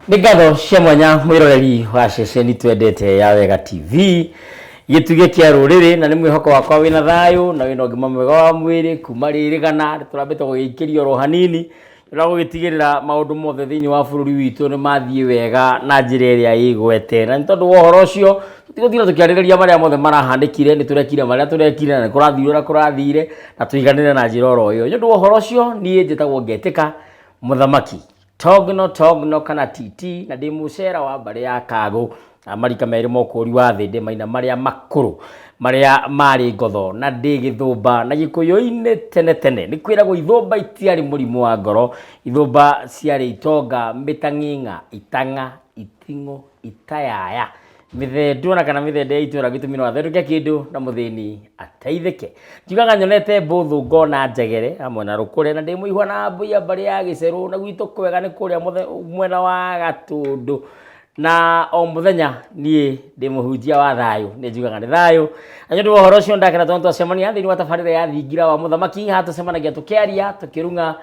Nĩ ngatho cia mwanya mwĩroreri wa ceceni twendete ya Wega TV, gĩtugĩ kĩa rũrĩrĩ, na nĩ mwĩhoko wakwa wĩna thayũ na wĩna ũgima mwega wa mwĩrĩ. Kuma rĩrĩgana tũrambĩte gũgĩikĩria oro hanini na gũgĩtigĩrĩra maũndũ mothe thĩinĩ wa bũrũri witũ nĩ mathiĩ wega na njĩra ĩrĩa ĩgwete. Na nĩ tondũ wa ũhoro ũcio, tũtigũtinda tũkĩarĩrĩria marĩa mothe marahanĩkire. Nĩ tũrekire marĩa tũrekire na nĩ kũrathire ũrĩa kũrathire, na tũiganĩre na njĩra oro ĩyo. Nĩ ũndũ wa ũhoro ũcio, niĩ njĩtagwo Ngetĩka Mũthamaki Togno Togno kana TT, na ndĩ mũcera wa mbarĩ ya Kagũ na marika merĩ ma ũkũri wa thĩ. Ndĩ maina marĩa makũrũ marĩa marĩ ngotho na ndĩ gĩthũmba. Na Gĩkũyũ-inĩ tene tene nĩ kwĩragwo ithũmba itiarĩ mũrimũ wa ngoro, ithũmba ciarĩ itonga, mĩtang'ing'a, itang'a, iting'o, itayaya, mĩthendũ ona kana mĩthende ya itũra. Gĩtũmi no athendũke kĩndũ na mũthĩni ateithĩke. Njugaga nyonete mbũthũ ngona njegere hamwe na rũkũre, na ndĩ mũihwa na mbũi mbarĩ ya gĩcerũ, na gwitũ kwega nĩ kũrĩa mwena wa Gatũndũ. Na o mũthenya niĩ ndĩ mũhunjia wa thayũ, nĩ njugaga nĩ thayũ. Na nĩ ũndũ wa ũhoro ũcio, ndakena tondũ twacemania thĩinĩ wa tabarĩra ya Thingira wa Mũthamaki. Haha tũcemanagia tũkĩaria, tũkĩrung'a,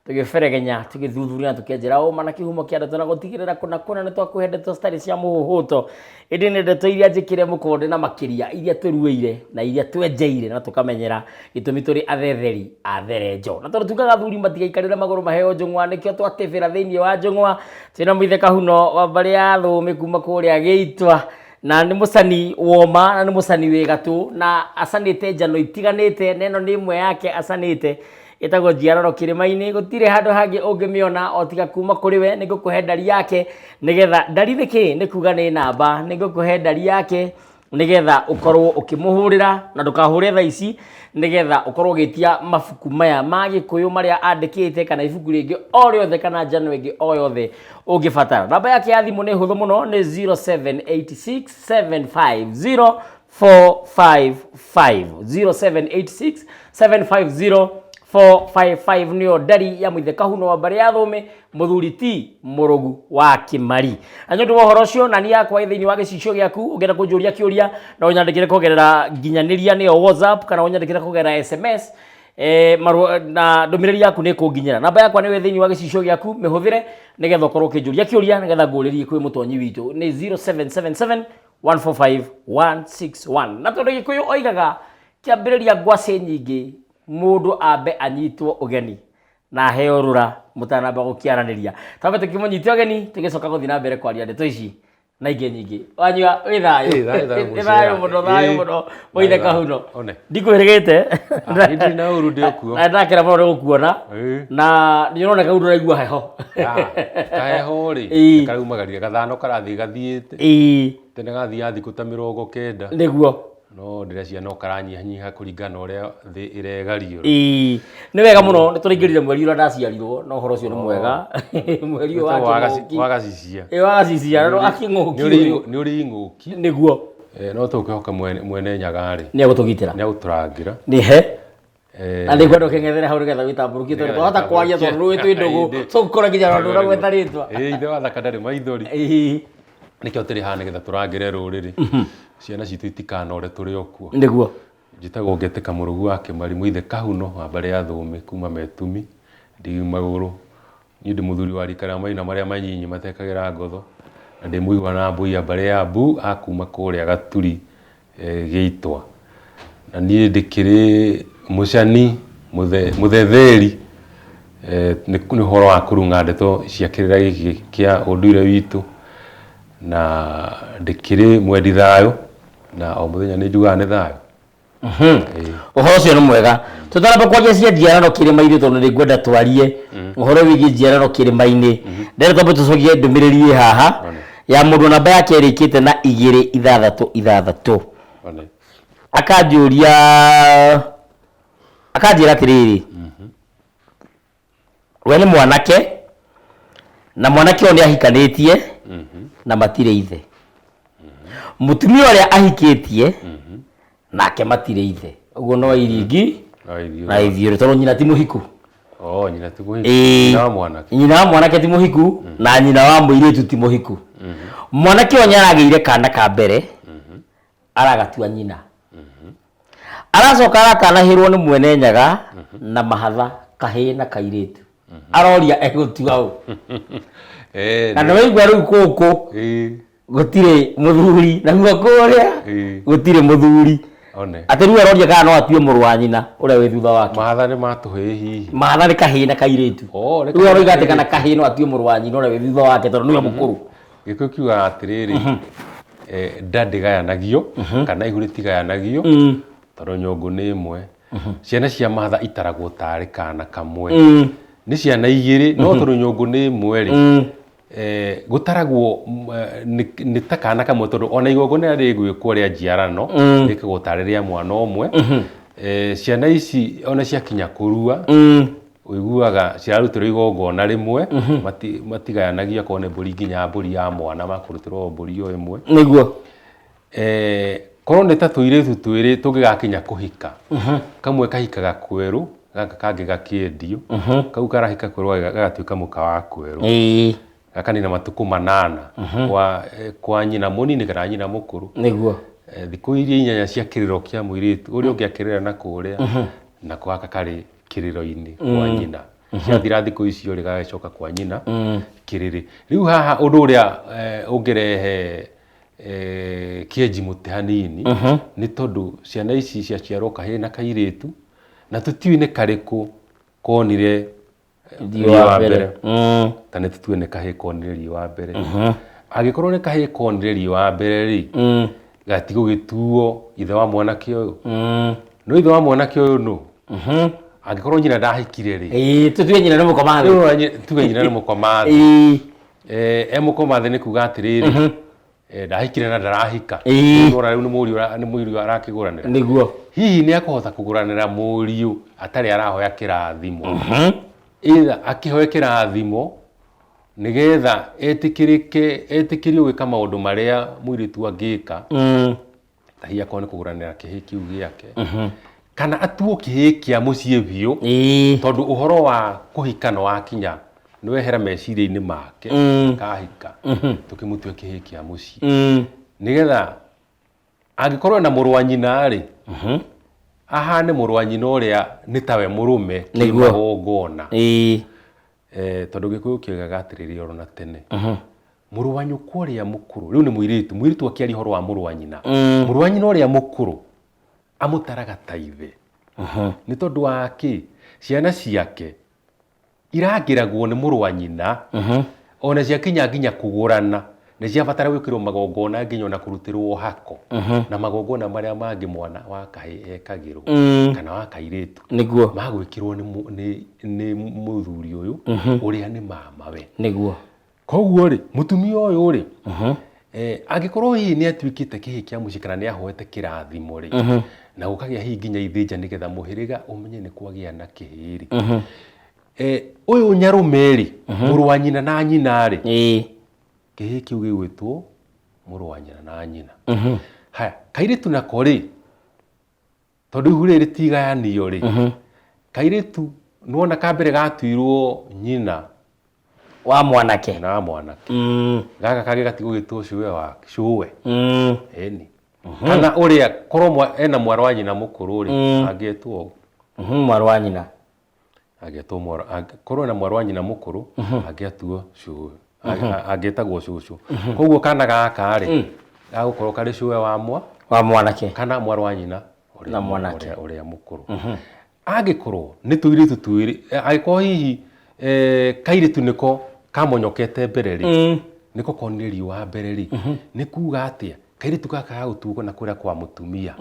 tũgĩberegenya, tũgĩthuthuria na tũkĩenjera ũma na kĩhumo kĩa ndeto, na gũtigĩrĩra kũna kũna nĩ twakũhe ndeto citarĩ cia mũhũhũto, ĩndĩ nĩ ndeto iria njĩkĩre mũkonde, na makĩria iria tũruĩire na iria twenjeire na tũkamenyera. Gĩtũmi, tũrĩ athetheri a therenjo, na tondũ tugaga athuri matigaikarĩre magũrũ maheo njũng'wa, nĩkĩo twatĩbĩra thĩinĩ wa njũng'wa. Twĩna Mũithe Kahuno wa mbarĩ ya Thũũmĩ kuma kũrĩa Gĩitwa, na nĩ mũcani woma na nĩ mũcani wĩ gatũ, na acanĩte njano itiganĩte, na ĩno nĩ ĩmwe yake acanĩte ĩtagwo Njiararo Kĩrĩma-inĩ. Gũtirĩ handũ hangĩ ũngĩmĩona o tiga kuma kũrĩ we. Nĩ ngũkũhe ndari yake nĩgetha, ndari nĩ kĩ? Nĩ kuga nĩ namba. Nĩ ngũkũhe ndari yake nĩgetha ũkorwo ũkĩmũhũrĩra, na ndũkahũre thaa ici, nĩgetha ũkorwo ũgĩtia mabuku maya ma Gĩkũyũ marĩa andĩkĩte, kana ibuku rĩngĩ o rĩothe, kana njano ĩngĩ o yothe ũngĩbatara. Namba yake ya thimũ nĩ hũthũ mũno, nĩ 0786 750 455, 0786 750 455 nĩyo ndari ya Mũithe Kahuno wa mbarĩ ya Thũmĩ, mũthuri ti mũrũgu wa Kĩmari. Na nĩ ũndũ wa ũhoro ũcio, nani yakwa ĩ thĩinĩ wa gĩcicio gĩaku. Ũngĩenda kũnjũria kĩũria, no ũnyandĩkĩre kũgerera nginyanĩria, nĩyo WhatsApp, kana ũnyandĩkĩre kũgerera SMS, marũa na ndũmĩrĩri yaku nĩ ĩkũnginyĩra. Namba yakwa nĩwe thĩinĩ wa gĩcicio gĩaku, mĩhũthĩre nĩgetha ũkorwo ũkĩnjũria kĩũria, nĩgetha ngũrĩrie kwĩ mũtonyi witũ. Nĩ 0777 145 161. Na tondũ Gĩkũyũ oigaga kĩambĩrĩria ngwacĩ nyingĩ, mũndũ ambe anyitwo ũgeni na aheo rũra mũtanamba gũkĩaranĩria. Twambe tũkĩmũnyite ũgeni, tũgĩcoka gũthiĩ na mbere kwaria ndeto ici na ingĩ nyingĩ. Wanyua wĩ thayũ? Ĩ, thayũ, thayũ, Nĩ thayũ mũcera. mũno, thayũ Ĩ, mũno, Mũithe thayũ, Kahuno. One. Ndikwĩrĩgĩte. Ah, niĩ ndirĩ na ũru, ndĩ o kuo. Na ndakena mũno nĩ gũkuona. Ĩ. Na nĩ ũroneka rĩu ndũraigua heho. Ah, kaheho rĩ, Ĩ. karaumagaria gathano karathiĩ gathiĩte. Tene gathiaga thikũ ta 90. Nĩguo. No ndĩreciria no karanyihanyiha kũringana na ũrĩa thĩ ĩregariũra. Ĩĩ, nĩ wega mũno. Nĩ tũraingĩrire mweri ũrĩa ndaciarirwo, na ũhoro ũcio nĩ mwega, mweri ũyũ wa Wĩtagwo kĩng'ũki. Wagacicia. Ĩĩ, wagacicia na wa kĩng'ũki ũyũ. Nĩ ũrĩ ing'ũki. Nĩguo. No tũkĩhoka Mwene Nyaga rĩ, nĩ egũtũgitĩra. Nĩ egũtũrangĩra. Nĩ he na nĩ ngwenda ũkĩng'ethere hau nĩgetha wĩtambũrũkie, tondũ twahota kwaria tondũ rũĩ twĩ ndũgũ, tũgũkora nginya na ndũragweta rĩtwa. Ĩ, ithe wa thaka ndarĩ maithori. Nĩkĩo tũrĩ haha, nĩgetha tũrangĩre rũrĩrĩ, ciana citũ itikanore tũrĩ o kuo. Njĩtagwo Ngetĩka Mũrũgu wa Kĩmari, Mũithe Kahuno wa mbarĩ ya Thũũmĩ, kuma Metumi, ndigi magũrũ. Niĩ ndĩ mũthuri wa rika rĩa maina marĩa manyinyi matekagĩra ngotho, na ndĩ mũigua na mbũi ya mbarĩ ya Mbu a kuma kũrĩa Gaturi, Gĩitwa. Na niĩ ndĩkĩrĩ mũcani, mũthetheri, nĩ ũhoro wa kũrung'a ndeto cia kĩrĩra gĩkĩ kĩa ũndũire witũ, na ndĩkĩrĩ mwendi thayũ, na o mũthenya nĩ njugaga nĩ thayũ. Ũhoro ũcio nĩ mwega. Tũtaramba kwaria cia njiarano kĩrĩma-inĩ, tondũ nĩ ngwenda twarie ũhoro wĩgiĩ njiarano kĩrĩma-inĩ, ndĩrenda twambe tũcokie ndũmĩrĩri ĩ haha ya mũndũ namba yake ĩrĩkĩte na 266. One. Akanjũria, akanjĩra atĩrĩrĩ, we nĩ mwanake, na mwanake ũyũ nĩ ahikanĩtie na matirĩ ithe. Mũtumia ũrĩa ahikĩtie nake matirĩ ithe, ũguo no iringi No ithiũrĩ. Na ithiũrĩ, tondũ nyina ti mũhiku. Oh, nyina ti mũhiku. Ĩĩ. Nyina wa mwanake. Nyina wa mwanake ti mũhiku na nyina wa mũirĩtu ti mũhiku. Mwanake ũyũ nĩ aragĩire kana ka mbere, aragatua nyina, aracoka aratanahĩrwo nĩ Mwene Nyaga na mahatha, kahĩĩ na kairĩtu. Aroria egũtua ũ. Na nĩ waigua rĩu gũkũ gũtirĩ mũthuri, naguo kũrĩa gũtirĩ mũthuri. One. Atĩ rĩu aroria kana no atue mũrũ wa nyina ũrĩa wĩ thutha wake. Mahatha nĩ matũhĩĩ hihi. Mahatha nĩ kahĩĩ na kairĩtu. Oh, nĩ Rĩu aroiga atĩ kahĩĩ. kana kahĩĩ no atue mũrũ wa nyina ũrĩa wĩ thutha wake tondũ nĩwe mũkũrũ. Gĩkũyũ kiugaga atĩrĩrĩ, nda ndĩgayanagio kana ihu rĩtigayanagio tondũ nyũngũ nĩ ĩmwe. Ciana cia mahatha itaragwo tarĩ kana kamwe. Nĩ ciana igĩrĩ no tondũ nyũngũ nĩ ĩmwe rĩ, gũtaragwo nĩ ta kana kamwe tondũ ona igongona rĩrĩa rĩgwĩkwo rĩa njiarano rĩkagwo tarĩ rĩa mwana ũmwe. Ciana ici ona ciakinya kũrua ũiguaga cirarutĩrwo igongona rĩmwe, matigayanagia akorwo nĩ mbũri nginya mbũri ya mwana makũrutĩrwo mbũri o ĩmwe. Nĩguo. Korwo nĩ ta tũirĩtu twĩrĩ tũngĩgakinya kũhika, kamwe kahikaga kwerũ, gaka kangĩ gakĩendio, kau karahika kwerũ gagatuĩka mũka wa kwerũ. Gakanina matukũ 8 kwa nyina mũnini kana nyina mũkũrũ. Nĩguo. Thikũ iria 8 cia kĩrĩro kĩa mũirĩtu ũrĩa ũngĩ akĩrĩra na kũrĩa, nako gaka karĩ kĩrĩro-inĩ kwa nyina. Ciathira thikũ icio rĩ, gagagĩcoka kwa nyina kĩrĩrĩ. Rĩu haha ũndũ ũrĩa ũngĩrehe kĩenji mũtĩ hanini nĩ tondũ ciana ici ciaciarwo kahĩĩ na kairĩtu na tũtiũĩ nĩ karĩkũ konire riũa wa mbere. Ta nĩ tũtue nĩ kahĩĩ konire riũa mbere. Angĩkorwo nĩ kahĩĩ konire riũa mbere rĩ, gatigũgĩtuo ithe wa mwanake ũyũ. No ithe wa mwanake ũyũ nũ? Angĩkorwo nyina ndahikire rĩ. Tũtue nyina nĩ mũkoma thĩ. Tuge nyina nĩ mũkoma thĩ. E mũkoma thĩ nĩ kuga atĩrĩrĩ, ndahikire na ndarahika. Rĩu rĩu nĩ mũriũ arakĩgũranĩra. Nĩguo. Hihi nĩ akũhota kũgũranĩra mũriũ atarĩ arahoya kĩrathimo. Either akĩhoe kĩrathimo nĩgetha etĩkĩrio gwĩka maũndũ marĩa mũirĩtu angĩka. Ta hihi akorwo nĩ kũgũranĩra kĩhĩĩ kĩu gĩake. Kana atuo kĩhĩĩ kĩa mũciĩ biũ. Tondũ ũhoro wa kũhika nĩ wakinya, nĩ wehera meciria-inĩ make, kahika, tũkĩmũtue kĩhĩĩ kĩa mũciĩ. Nĩgetha angĩkorwo ena mũrũ wa nyina rĩ, ahane mũrũ wa nyina ũrĩa nĩ tawe mũrũme kĩmagongona. Tondũ Gĩkũyũ kĩoigaga atĩrĩrĩ oro na tene. Mũrũ wa nyũkwa ũrĩa mũkũrũ, rĩu nĩ mũirĩtu, mũirĩtu akĩaria ũhoro wa mũrũ wa nyina. Mũrũ wa nyina ũrĩa mũkũrũ amũtaraga ta ithe. Nĩ tondũ wa kĩ? Ciana ciake irangĩragwo nĩ mũrũ wa nyina. Ona ciakinya nginya kũgũrana, nĩ ciabatara gwĩkĩrwo magongona nginya ona kũrutĩrwo hako. Na magongona marĩa mangĩ mwana wa kahĩĩ ekagĩrwo, kana wa kairĩtu. Nĩguo. Magwĩkĩrwo nĩ mũthuri ũyũ, ũrĩa nĩ mamawe. Nĩguo. Koguo rĩ, mũtumia ũyũ rĩ, angĩkorwo hihi nĩ atuĩkĩte kĩhĩĩ kĩa mũciĩ kana nĩ ahoete kĩrathimo rĩ, na gũkagĩa hihi nginya ithĩnja nĩgetha mũhĩrĩga ũmenye nĩ kwagĩa na kĩhĩĩ rĩ. Ũyũ nyarũme rĩ, mũrũ wa nyina na nyina rĩ, kĩhĩĩ kĩu gĩgwĩtwo mũrũ wa nyina na nyina. Haya, kairĩtu nako rĩ, tondũ ihu rĩrĩ rĩtigayanio rĩ, kairĩtu nĩwona ka mbere gatuirwo nyina wa mwanake. Nyina wa mwanake. Gaka kangĩ gatigũgĩtwo cũwe wa cũwe. Ĩni. Kana ũrĩa korwo ena mwarĩ wa nyina mũkũrũ rĩ, angĩetwo ũũ. Mwarĩ wa nyina. Angĩetwo mwarĩ, korwo ena mwarĩ wa nyina mũkũrũ, angĩatuo cũwe. Angĩtagwo cũcũ. Koguo kana gaka rĩ, gagũkorwo karĩ cũwe wa wa mwanake. Kana mwarĩ wa nyina Na mwanake. ũrĩa mũkũrũ. Angĩkorwo nĩ tũirĩtu twĩrĩ, angĩkorwo hihi kairĩtu nĩko kamonyokete mbere rĩ, nĩko konire riũa mbere rĩ, nĩ kuga atĩa? Kairĩtu gaka gagũtuo na kũrĩa kwa mũtumia.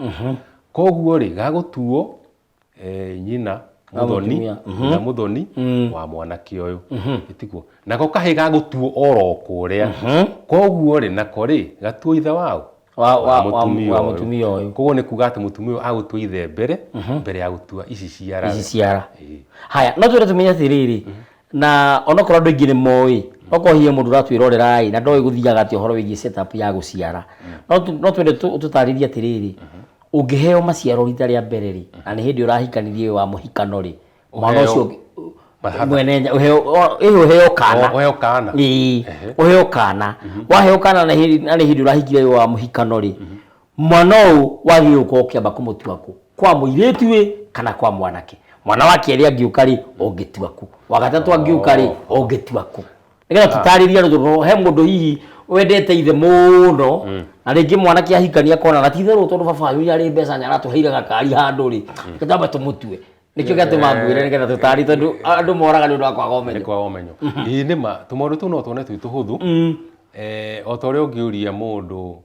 Koguo rĩ, gagũtuo nyina mũthoni, nyina mũthoni wa mwanake ũyũ. Ĩtiguo. Nako kahĩĩ gagũtuo oro kũrĩa. Koguo rĩ, nako rĩ, gatuo ithe wao? Wa mũtumia ũyũ. Koguo nĩ kuga atĩ mũtumia ũyũ agũtua ithe mbere, mbere ya gũtua ici ciara. Ici ciara. Haya, no twende tũmenye atĩrĩrĩ, na onokorwo andũ aingĩ nĩ moĩ, okorwo hihi mũndũ ũratwĩrorera ĩ, na ndoĩ gũthiaga atĩa ũhoro wĩgiĩ setup ya gũciara. No twende tũtarĩrie atĩrĩrĩ, ũngĩheo maciaro rita rĩa mbere rĩ, na nĩ hĩndĩ ũrahikanirie wa mũhikano rĩ, mwana ũcio ũngĩ, mwene ũheo kana. Ũheo kana. Ĩĩ, ũheo kana. Waheo kana na nĩ hĩndĩ ũrahikire wa mũhikano rĩ, mwana ũyũ wagĩrĩirwo gũkorwo ũkĩamba kũmũtua kũ? Kwa mũirĩtu ĩ, kana kwa mwanake? Mwana wa kerĩ angĩũka rĩ, ũngĩtua kũ? Wa gatatũ angĩũka rĩ, ũngĩtua kũ? Nĩgetha tũtarĩrie andũ tondũ he mũndũ hihi wendete ithe mũno na rĩngĩ mwanake ahikania akona na ti itherũ tondũ baba wanyu nĩarĩ mbeca nĩaratũheire gakari handũ rĩ, reke twambe tũmũtue. Nĩkĩo gĩatũma ngwĩre nĩgetha tũtarĩrie tondũ andũ moraga nĩ ũndũ wa kwaga ũmenyo. Nĩ kwaga ũmenyo. Ĩĩ nĩ ma, tũmaũndũ tũu no tuone twĩ tũhũthũ. O ta ũrĩa ũngĩũria mũndũ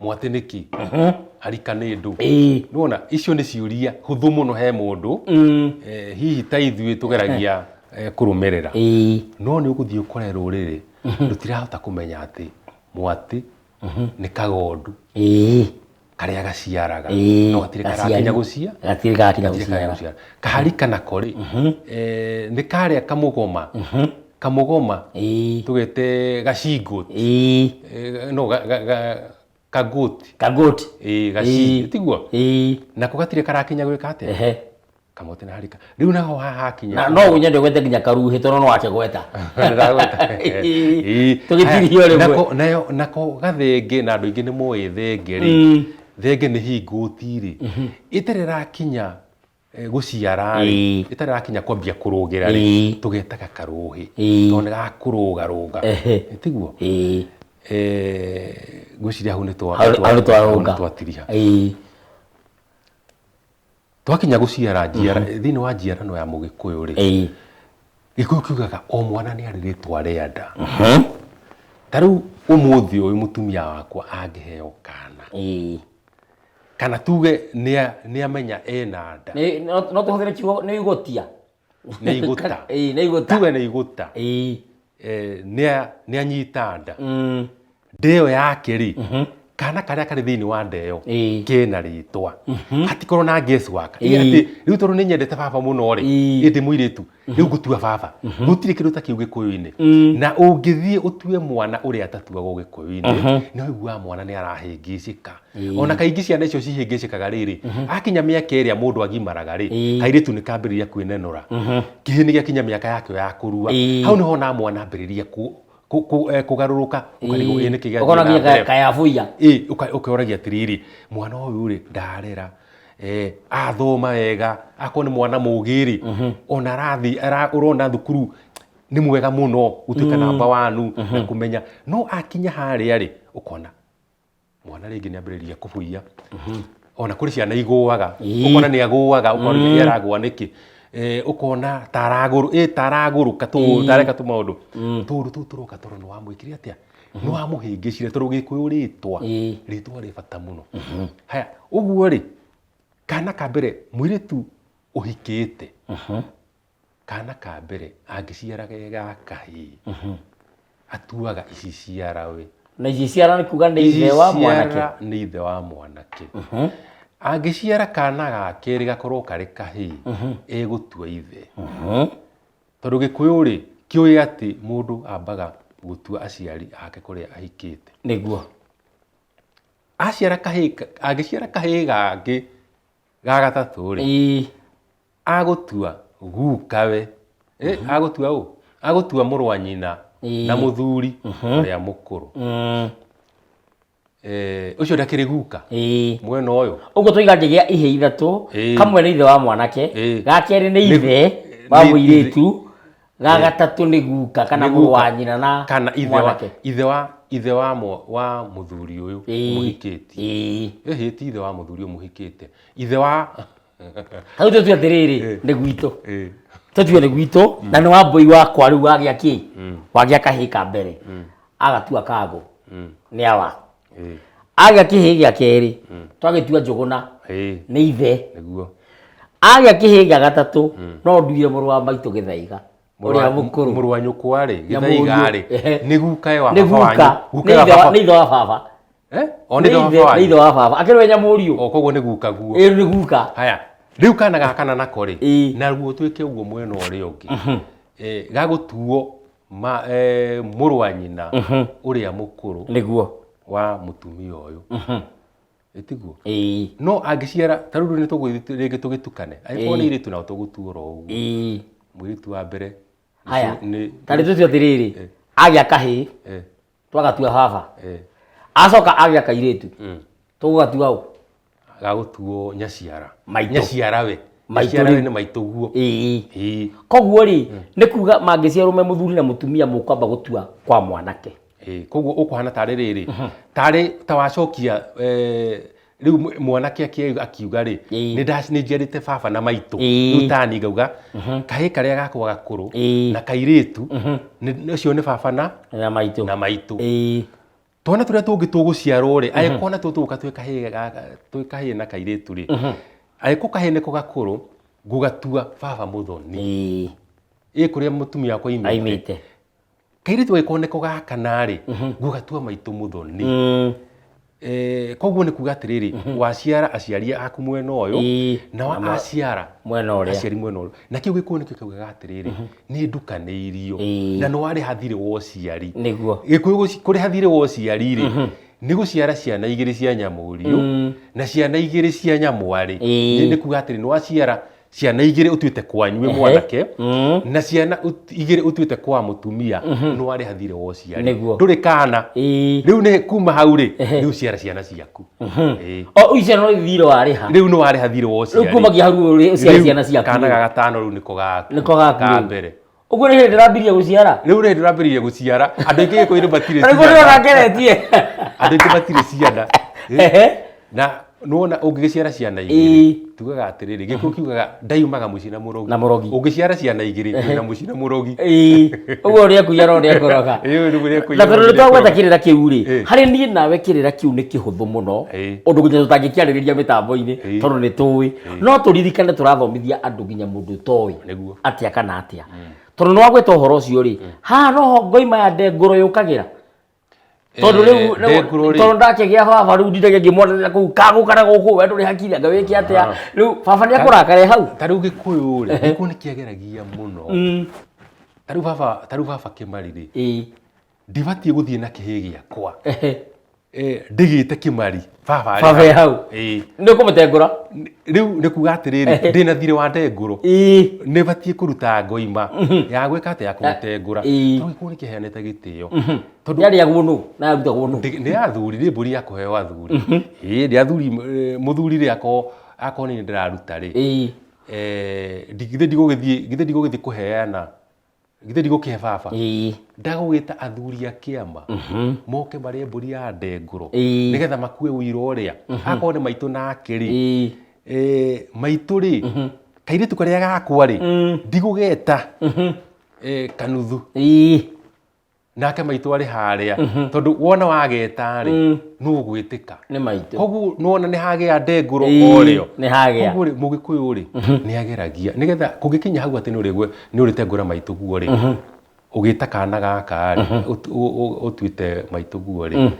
mwatĩ nĩkĩ harika nĩ ndũ. Nĩwona icio nĩ ciũria hũthũ mũno he mũndũ. Hihi ta ithuĩ tũgeragia kũrũmĩrĩra. No nĩ ũgũthiĩ ũkore rũrĩrĩ rũtirahota kũmenya atĩ mwatĩ nĩ kagondu karĩa gaciaraga no gatirĩ karakinya gũcia gatirĩ karakinya gũciara. Kaharika nako rĩ, nĩ karĩa kamũgoma kamũgoma tũgete gacingũti. No kagũti. Kagũti. Ĩĩ, tiguo? Nako gatirĩ karakinya gwĩka atĩa? Kamũtĩ na harika. Rĩu naho haha hakinya. Na no nyende gwete nginya karuhĩ tondũ no akĩgweta. Tũgĩtirihio rĩmwe. Nako nayo nako gathenge na andũ aingĩ nĩ moĩ thenge rĩ. Thenge nĩ hingũti rĩ. Ĩtarĩ ĩrakinya gũciara rĩ, ĩtarĩ ĩrakinya kwambia kũrũgĩra rĩ, tũgetaga karũhĩ. Tondũ nĩ gakũrũgarũga. Tiguo? Ngwĩciria hau nĩ twatiriha. Twakinya gũciara njiara, thĩinĩ wa njiarano ya Mũgĩkũyũ rĩ, Gĩkũyũ kiugaga o mwana nĩ arĩ rĩtwa rĩa nda. Ta rĩu ũmũthĩ ũyũ mũtumia wakwa angĩheo kana, kana tuge nĩ amenya ena nda. No tũhũthĩre kiugo nĩ igũtia. Nĩ igũta. Nĩ igũta. Tuge nĩ igũta. Nĩ anyita nda. Nda ĩyo yake rĩ, kana karĩa karĩ thĩinĩ wa nda ĩyo kena rĩtwa. Hatikorwo na guess work. Atĩ rĩu tondũ nĩ nyendete baba mũno rĩ, ĩ ndĩ mũirĩtu, rĩu ngũtua baba. Gũtirĩ kĩndũ ta kĩu Gĩkũyũ-inĩ. Na ũngĩthiĩ ũtue mwana ũrĩa atatuagwo Gĩkũyũ-inĩ, nĩ ũiguaga mwana nĩ arahĩngĩcĩka. Ona kaingĩ ciana icio cihĩngĩcĩkaga rĩrĩ, akinya mĩaka ĩrĩa mũndũ agimaraga rĩ, kairĩtu nĩ kambĩrĩria kwĩnenũra. Kĩhĩ nĩ gĩakinya mĩaka yakĩo ya kũrua. Hau nĩho ona mwana ambĩrĩria kũgarũrũka, ũkarigwo ĩ nĩkĩ gĩathiĩ Ũkona na nginya mbere. kayabuia. Ĩ, ũkeũragia atĩrĩrĩ, mwana ũyũ rĩ, ndarera, athoma wega, akorwo nĩ mwana mũgĩ rĩ, ona arathiĩ, ũrona thukuru nĩ mwega mũno, gũtuĩka namba wanu, na kũmenya. No akinya harĩa rĩ, ũkona mwana rĩngĩ nĩ ambĩrĩria kũbuia. Ona kũrĩ ciana igũaga, ũkona nĩ agũaga, ũkona nĩ aragũa nĩkĩ. Ũkona ta aragũrũka, ta areka tũmaũndũ. Tũũndũ tũu tũroka tondũ nĩ wamwĩkire atĩa? Nĩ wamũhĩngĩcire tondũ Gĩkũyũ rĩtwa, rĩtwa rĩ bata mũno. Haya, ũguo rĩ, kana ka mbere mũirĩtu ũhikĩte, kana ka mbere angĩciara ge ga kahĩĩ, atuaga ici ciarawe. Na ici ciara nĩ kuga nĩ ithe wa mwanake. Ciara nĩ ithe wa mwanake. Angĩciara kana ga kerĩ gakorwo karĩ kahĩĩ, egũtua ithe. Tondũ Gĩkũyũ rĩ, kĩũĩ atĩ mũndũ ambaga gũtua aciari ake kũrĩa ahikĩte. Nĩguo. Aciara kahĩĩ, angĩciara kahĩĩ gangĩ ga gatatũ rĩ, agũtua gukawe. Agũtua ũ? Agũtua mũrũ wa nyina na mũthuri ũrĩa mũkũrũ. Ũcio ndakĩrĩ guka? Mwena ũyũ. Ũguo tũiga ngĩgĩa ihĩĩ ithatũ, kamwe nĩ ithe wa mwanake, ga kerĩ nĩ ithe wa mũirĩtu, ga gatatũ nĩ guka kana Nĩ mũrũ wa guka. nyina na Kana ithe wa, mwanake. ithe wa, ithe wa mwa, wa mũthuri ũyũ ũmũhikĩtie. Ĩhĩ, ti ithe wa mũthuri ũmũhikĩte. Ithe wa Hau tũtue atĩrĩrĩ, nĩ gwitũ. Tũtue nĩ gwitũ, na nĩ wa mbũi wakwa rĩu wagĩa kĩ? Wagĩa kahĩĩ ka mbere. Agatua kangũ. Nĩ awa. Agĩa kĩhĩĩ gĩa kerĩ, twagĩtua Njũgũna. Nĩ ithe. Nĩguo. Agĩa kĩhĩĩ gĩa gatatũ, no nduire mũrũ wa maitũ Gĩthaiga. Ũrĩa mũkũrũ. Mũrũ wa nyũkwa rĩ, Gĩthaiga rĩ, nĩ gukae wa Nĩ baba wanyu. guka. Gukae wa baba. Nĩ ithe wa baba. O nĩ ithe wa baba Nĩ ithe wanyu. wa baba. Akĩrĩ we nyamũriũ. O koguo nĩ guka guo. Ĩĩ nĩ guka. Haya, rĩu kana gaka na nako rĩ, naruo twĩke ũguo mwena ũrĩa ũngĩ. Gagũtuo mũrũ wa nyina ũrĩa mũkũrũ. Nĩguo. Wa mũtumia ũyũ. Ĩtiguo? No angĩciara, ta rĩu nĩ tũgũthiĩ rĩngĩ tũgĩtukane. Angĩkorwo nĩ airĩtu nao tũgũtua oro ũguo. Mũirĩtu wa mbere Haya, ta rĩu tũtue atĩrĩrĩ, agĩa kahĩĩ, twagatua baba. Acoka agĩa kairĩtu, tũgũgatua ũ? Gagũtuo nyaciara. Maitũ. Nyaciara we. Maitũ rĩu. Nĩ maitũguo. Ĩĩ. Ĩĩ. Koguo rĩ, nĩ kuga mangĩciarwo me mũthuri na mũtumia, mũkwamba gũtua kwa mwanake. Ĩĩ, koguo ũkũhana tarĩ rĩrĩ, tarĩ ta wacokia rĩu mwanake akiuga rĩ, nĩ njiarĩte baba na maitũ. Rĩu tani ngauga kahĩĩ karĩa gakwa gakũrũ na kairĩtu, ũcio nĩ baba na na maitũ. Na maitũ. Twana tũrĩa tũngĩ tũgũciarwo rĩ, angĩkorwo natuo tũgũka twĩ kahĩĩ na kairĩtu rĩ, angĩkorwo kahĩĩ nĩko gakũrũ, ngũgatua baba mũthoni. Ĩ kũrĩa mũtumia wakwa aimĩte. Kairĩtu angĩkorwo nĩko gaka narĩ, ngũgatua maitũ mũthoni. Koguo nĩ kuga atĩrĩrĩ, waciara aciari aku mwena ũyũ, nao aciara mwena ũrĩa. Aciari mwena ũrĩa. Na kĩu Gĩkũyũ nĩkĩo kiugaga atĩrĩrĩ, nĩ ndukanĩirio na nĩ warĩha thirĩ wa ũciari. Nĩguo. Gĩkũyũ kũrĩha thirĩ wa ũciari rĩ, nĩ gũciara ciana igĩrĩ cia nyamũriũ na ciana igĩrĩ cia nyamwarĩ. Nĩ kuga atĩrĩ, nĩ waciara ciana igĩrĩ ũtuĩte kwanyu wĩ mwanake na ciana igĩrĩ ũtuĩte kwa mũtumia, nĩ warĩha thirĩ wa ũciari. Nĩguo. Ndũrĩ kana. Rĩu nĩ kuma hau rĩ, rĩu ciara ciana ciaku. O icio no thirĩ warĩha. Rĩu nĩ warĩha thirĩ wa Rĩu ũciari. Kumagia hau ũciare Rĩu ciana ciaku. Kana ga gatano rĩu nĩko gaku. Nĩko gaku Ka rĩu. mbere. Ũguo nĩ hĩndĩ ndĩrambirie gũciara. Rĩu rĩ ndĩrambĩrĩirie gũciara. Andũ aingĩ Gĩkũyũ-inĩ matirĩ Rĩu ndĩrona ciana. ngeretie. Andũ aingĩ matirĩ ciana. Na nĩwona ũngĩgĩciara ciana igĩrĩ, tugaga atĩrĩrĩ, Gĩkũyũ kiugaga ndaiumaga mũciĩ na mũrogi. Na mũrogi. Ũngĩciara ciana igĩrĩ, wĩna mũciĩ na mũrogi. Ũguo ũrĩa kuiya no ũrĩa kũroga. Ĩĩ, nĩguo ũrĩa kũiya Na no tondũ nĩ ũrĩa twagweta kũroga. kĩrĩra kĩu rĩ, harĩ niĩ nawe kĩrĩra kĩu nĩ kĩhũthũ mũno, ũndũ nginya tũtangĩkĩarĩrĩria mĩtambo-inĩ, tondũ nĩ tũĩ. No tũririkane tũrathomithia andũ nginya mũndũ ũtoĩ atĩa kana atĩa. Tondũ nĩ wagweta ũhoro ũcio rĩ, haha noho ngoima ya ndengũro yũkagĩra. Tondũ rĩu Ndengũrũ rĩ. Tondũ ndakĩgĩa baba, rĩu ndindage ngĩmwanĩrĩra kũu kagũka na gũkũ, we ndũrĩ hakiri, anga wĩke atĩa? Rĩu baba nĩ akũrakara hau. Ta rĩu Gĩkũyũ rĩ, Gĩkũyũ nĩ kĩageragia mũno. Ta rĩu baba Kĩmari rĩ, ndibatiĩ gũthiĩ na kĩhĩĩ gĩakwa ndĩgĩte Kĩmari, baba arĩ Baba e hau. Nĩ ũkũmũtengũra. Rĩu nĩ kuga atĩrĩrĩ, ndĩna thirĩ wa ndengũrũ, nĩ batiĩ kũruta ngoima ya gwĩka atĩa, ya kũmũtengũra. Tondũ Gĩkũyũ nĩ kĩheanĩte gĩtĩo, tondũ Yarĩagwo nũ na yarutagwo nũ? Nĩ athuri, nĩ mbũri ya kũheo athuri. Ĩĩ, nĩ athuri. Mũthuri rĩ, akorwo nĩ ndĩraruta rĩ, githĩ ndigũgĩthiĩ kũheana, githĩ ndigũkĩhe baba? Ndagũgĩta athuri a kĩama moke marĩe mbũri ya ndengũrũ, nĩgetha makue ũira ũrĩa. Akorwo nĩ maitũ nake rĩ, maitũ rĩ, kairĩtu karĩa gakwa rĩ, ndigũgeta kanuthu nake maitũ arĩ harĩa, tondũ wona wageta rĩ, nũ ũgwĩtĩka? Nĩ maitũ. Koguo nĩwona nĩ hagĩa ndengũrũ o rĩo. Nĩ hagĩa. Koguo rĩ, Mũgĩkũyũ rĩ, nĩ ageragia nĩgetha kũngĩkinya hau atĩ nĩ ũrĩtengũra maitũ guo rĩ, ũgĩta kana gaka rĩ, ũtuĩte maitũ guo rĩ,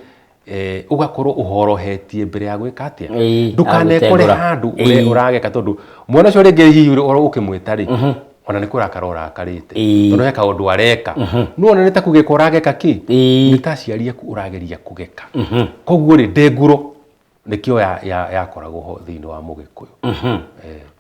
ũgakorwo ũhorohetie mbere ya gwĩka atĩa, ndũkanekore ya gũtengũra. handũ ũrageka, tondũ mwana ũcio rĩngĩ hihi ũkĩmwĩta rĩ, ona nĩ kũrakara ũrakarĩte, tondũ he kaũndũ areka, nĩwona nĩ ta kũgeka ũrageka kĩ, nĩ ta aciari aku ũrageria kũgeka. Koguo rĩ, ndengũro nĩkĩo yakoragwo ho thĩinĩ wa Mũgĩkũyũ.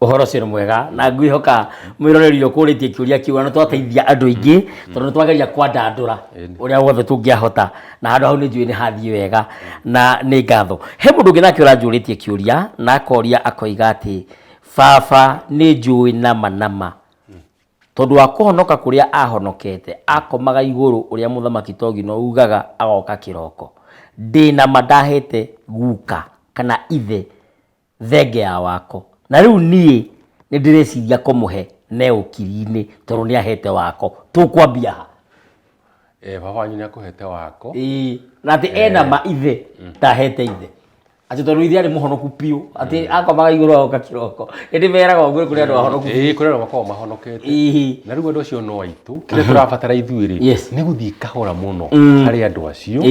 Ũhoro ũcio nĩ mwega, na ngwĩhoka mwĩroreri ũkũrĩtie kĩũria kĩu na nĩ twateithia andũ aingĩ, tondũ nĩ twageria kwandandũra ũrĩa wothe tũngĩahota, na handũ hau nĩ njũĩ nĩ hathiĩ wega na nĩ ngatho. He mũndũ ũngĩ nake ũranjũrĩtie kĩũria na akoria akoiga atĩ baba nĩ njũĩ nama nama, tondũ wa kũhonoka kũrĩa ahonokete, akomaga igũrũ ũrĩa mũthamaki Togino ugaga agoka kĩroko, ndĩna ma ndahete guka kana ithe thenge ya wako, na rĩu niĩ nĩ ndĩreciria kũmũhe ne ũkiri-inĩ, tondũ nĩ ahete wako. Tũkwambia ha? Baba wanyu nĩ akũhete wako. Ĩĩ, na atĩ ena ma ithe ndahete ithe, atĩ tondũ ithe arĩ mũhonoku biũ, atĩ akomaga igũrũ agoka kĩroko. Ĩndĩ meraga ũguo kũrĩ andũ ahonoku. Ĩĩ, kũrĩ andũ makoragwo mahonokete. Na rĩu andũ acio no aitũ. Kĩrĩa tũrabatara ithuĩ rĩ, nĩ gũthiĩ kahora mũno harĩ andũ acio,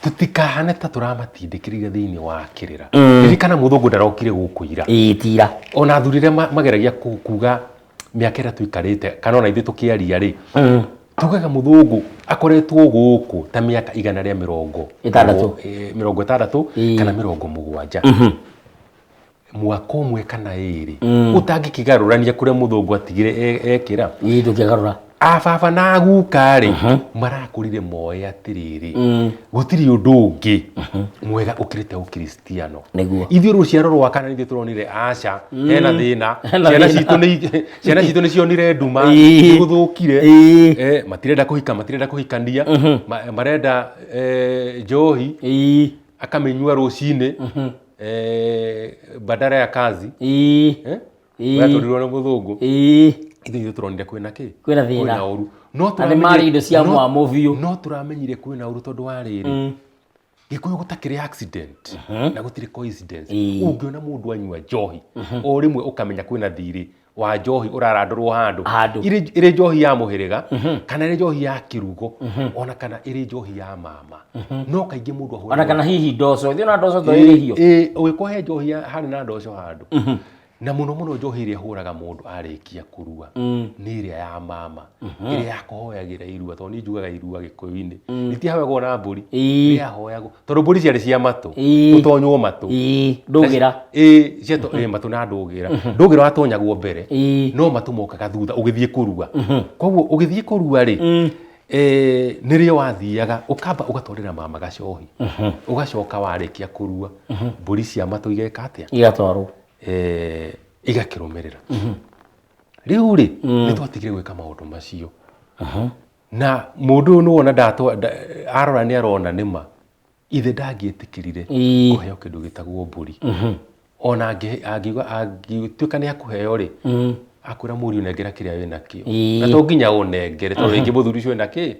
tũtikahane ta tũramatindĩkĩrĩria thĩinĩ wa kĩrĩra. Ririkana mũthũngũ ndarokire gũkũ ira. Ĩĩ, tira. Ona athuri arĩa mageragia kuga mĩaka ĩrĩa tũikarĩte, kana ona ithuĩ tũkĩaria rĩ, tugaga mũthũngũ akoretwo gũkũ ta mĩaka igana rĩa mĩrongo ĩtandatũ. 60 kana 70, mwaka ũmwe kana ĩrĩ ũtangĩkĩgarũrania kũrĩa mũthũngũ atigire ekĩra. Ĩĩ, ndũngĩgarũra. Ababa na guka rĩ, marakũrire moĩ atĩrĩrĩ, gũtirĩ ũndũ ũngĩ mwega ũkĩrĩte ũkristiano. Nĩguo. Ithuĩ rũciaro rwa kana ithuĩ tũronire aca, hena thĩna. Hena Ciana thĩna. citũ nĩ ciana citũ nĩ cionire nduma, nĩ gũthũkire. Matirenda kũhika, matirenda kũhikania, marenda njohi, akamĩnyua rũcinĩ, badala ya kazi. Ũratũrirwo nĩ mũthũngũ. Ithuĩ ithuĩ tũronire kwĩna kĩ? Kwĩna thĩna. Kwĩna ũru. No Na nĩ marĩ indo cia mwamo biũ. No tũramenyire kwĩna ũru tondũ wa rĩrĩ, Gĩkũyũ gũtakĩrĩ accident na gũtirĩ coincidence. Ũngĩona mũndũ anyua njohi o rĩmwe ũkamenya kwĩna thirĩ wa njohi ũrarandũrwo handũ. Handũ. Ĩrĩ njohi ya mũhĩrĩga kana ĩrĩ njohi ya kĩrugo ona kana ĩrĩ njohi ya mama. No kaingĩ mũndũ ahũragwo. Ona kana hihi ndoco. Ithuĩ ona ndoco to ĩrĩhio. Ũgĩkorwo he njohi harĩ na ndoco handũ. Na mũno mũno njohi ĩrĩa ĩhũraga mũndũ arĩkia kũrua nĩ ĩrĩa ya mama, ĩrĩa ya kũhoyagĩra irua, tondũ niĩ njugaga irua Gĩkũyũ-inĩ. Rĩtihoyagwo na mbũri, rĩahoyagwo tondũ mbũri ciarĩ cia matũ, gũtonywo matũ. Ndũgĩra. Matũ na ndũgĩra. Ndũgĩra watonyagwo mbere, no matũ mokaga thutha ũgĩthiĩ kũrua. Koguo ũgĩthiĩ kũrua rĩ, nĩrĩo wathiaga ũkamba ũgatwarĩra mama gacohi, ũgacoka warĩkia kũrua, mbũri cia matũ igeka atĩa? Igatwarwo. Igakĩrũmĩrĩra. Rĩu rĩ, nĩ twatigire gwĩka maũndũ macio. Na mũndũ ũyũ nĩwona arora nĩ arona nĩma, ithe ndangĩetĩkĩrire kũheo kĩndũ gĩtagwo mbũri. Ona angĩtuĩka nĩ akũheo rĩ, akwĩra mũriũ nengera kĩrĩa wĩnakĩo. Na to nginya ũnengere, tondũ rĩngĩ mũthuri ũcio ena kĩ?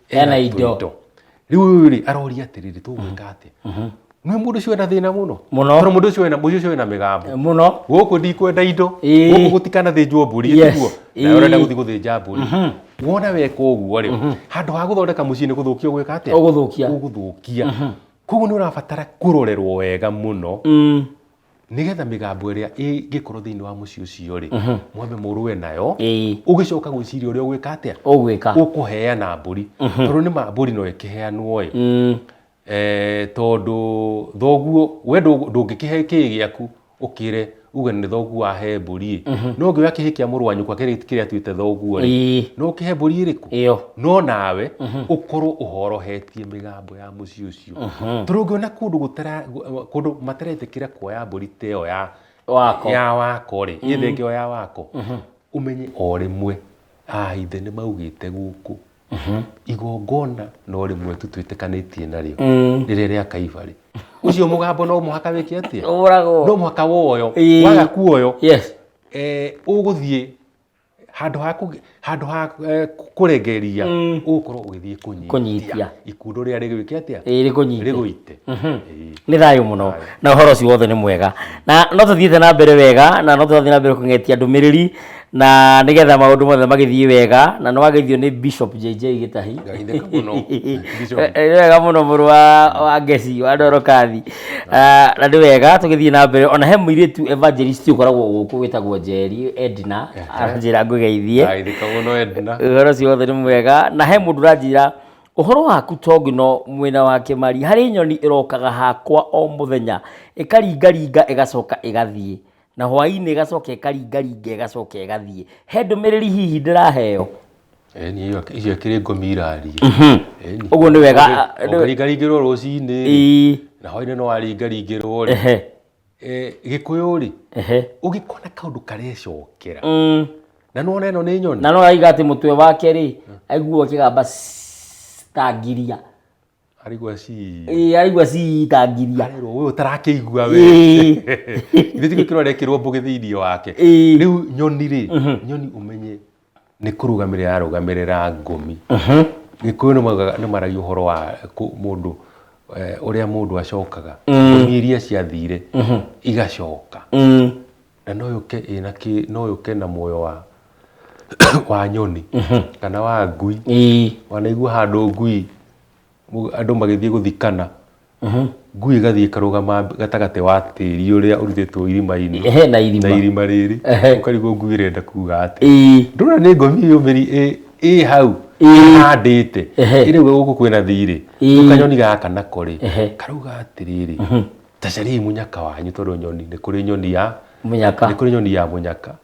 Ena indo. Rĩu rĩ, aroria atĩrĩrĩ, tũgwĩka atĩa? Nĩ mũndũ ũcio ena thĩna mũno. Mũno. Tondũ mũndũ ũcio ena, mũciĩ ũcio ena mĩgambo. Mũno. Gũkũ ndikwenda indo. Gũkũ gũtikanathĩnjwo mbũri, tiguo? Nawe ũrenda gũthiĩ gũthĩnja mbũri. Wona weka ũguo rĩ, handũ ha gũthondeka mũciĩ nĩ gũthũkia ũgwĩka atĩa? Ũgũthũkia. Ũgũthũkia. Koguo nĩ ũrabatara kũrorerwo wega mũno. Nĩgetha mĩgambo ĩrĩa ĩngĩkorwo thĩinĩ wa mũciĩ ũcio rĩ, mwambe mũrũe nayo, ũgĩcoka gwĩciria ũrĩa ũgwĩka atĩa? Ũgwĩka. Ũkũheana mbũri. Tondũ nĩ ma mbũri no ĩkĩheanwo ĩ. Tondũ thoguo, we ndũngĩkĩhe kĩĩ gĩaku ũkĩre uge nĩ thoguo wahe mbũri ĩ. No ũngĩoya kĩhĩ kĩa mũrũ wa nyũkwa kĩrĩa atuĩte thoguo rĩ, no ũkĩhe mbũri ĩrĩkũ? No nawe ũkorwo ũhorohetie mĩgambo ya mũciĩ ũcio. Tondũ ũngĩona kũndũ gũtara, kũndũ mataretĩkĩra kuoya mbũri ta ĩyo ya Wako. ya wako rĩ, ĩthenge ĩyo ya wako, ũmenye o rĩmwe ithe nĩ maugĩte gũkũ. Igongona no rĩmwe tu twĩtĩkanĩtie narĩo, rĩrĩa rĩa Kaibarĩ. Ũcio mũgambo no mũhaka wĩke atĩa? Ũragwo. No mũhaka woyo. Waga kuoyo, ũgũthiĩ handũ ha handũ ha kũregeria, ũgũkorwo ũgĩthiĩ kũnyitia. Kũnyitia. Ikundo rĩrĩa rĩgwĩke atĩa? Rĩkũnyite. Rĩgũite. Nĩ thayũ mũno. Na ũhoro ũcio wothe nĩ mwega. Na no tũthiĩte na mbere wega, na no tũrathiĩ na mbere kũng'etia ndũmĩrĩri, na nĩgetha maũndũ mothe magĩthiĩ wega, na nĩ wageithio nĩ Bishop JJ Gĩtahi. Ngageithĩka mũno. Bishop. Nĩ wega mũno mũrũ wa Ngeci wa Ndorokathi. Na nĩ wega tũgĩthiĩ na mbere. Ona he mũirĩtu evangelist ũkoragwo gũkũ wĩtagwo Njeri Edna, aranjĩra ngũgeithie. Ngageithĩka mũno Edna. Ũhoro ũcio wothe nĩ mwega. Na he mũndũ ũranjĩra ũhoro waku Tongino mwena wa Kĩmari, harĩ nyoni ĩrokaga hakwa o mũthenya, ĩkaringaringa ĩgacoka ĩgathiĩ, na hwaĩ-inĩ ĩgacoka ĩkaringaringa ĩgacoka ĩgathiĩ. He ndũmĩrĩri hihi ndĩraheo? Ĩni, icio ikĩrĩ ngomi iraria. Ĩni. Ũguo nĩ wega, Ũngĩringaringĩrwo rũcinĩ, na hwaĩ-inĩ no waringaringĩrwo rĩ. Gĩkũyũ rĩ, ũngĩkona kaũndũ karecokera, na nĩwona ĩno nĩ nyoni. Na no araiga atĩ mũtwe wake rĩ, aiguaga ũkĩgamba ta ngiria. Araigua cii. Araigua cii ta ngiria. Arerwo ũyũ ũtarakĩigua we. Ithuĩ ti gwĩkĩrwo arekĩrwo mbũgĩ thĩinĩ wake. Rĩu nyoni rĩ, nyoni ũmenye nĩ kũrũgamĩrĩra arũgamĩrĩra ngomi. Gĩkũyũ nĩ maragia ũhoro wa mũndũ, ũrĩa mũndũ acokaga. Ngomi iria ciathire igacoka. Na no yũke ĩna kĩ, no yũke na muoyo wa nyoni kana wa ngui. Wanaigua handũ ngui andũ magĩthiĩ gũthikana, ngui ĩgathiĩ ĩkarũgama gatagatĩ wa tĩri ũrĩa ũrutĩtwo irima-inĩ. Na irima. Na irima rĩrĩ. Ũkarigwo ngui ĩrenda kuga atĩa. Ndũrona nĩ ngomi yũmĩri ĩ hau ĩhandĩte. Ĩrauga gũkũ kwĩna thirĩ. Kanyoni gaka nako rĩ, karauga atĩrĩrĩ, ta cariai mũnyaka wanyu tondũ nyoni, nĩ kũrĩ nyoni ya Mũnyaka. Nĩ kũrĩ nyoni ya mũnyaka.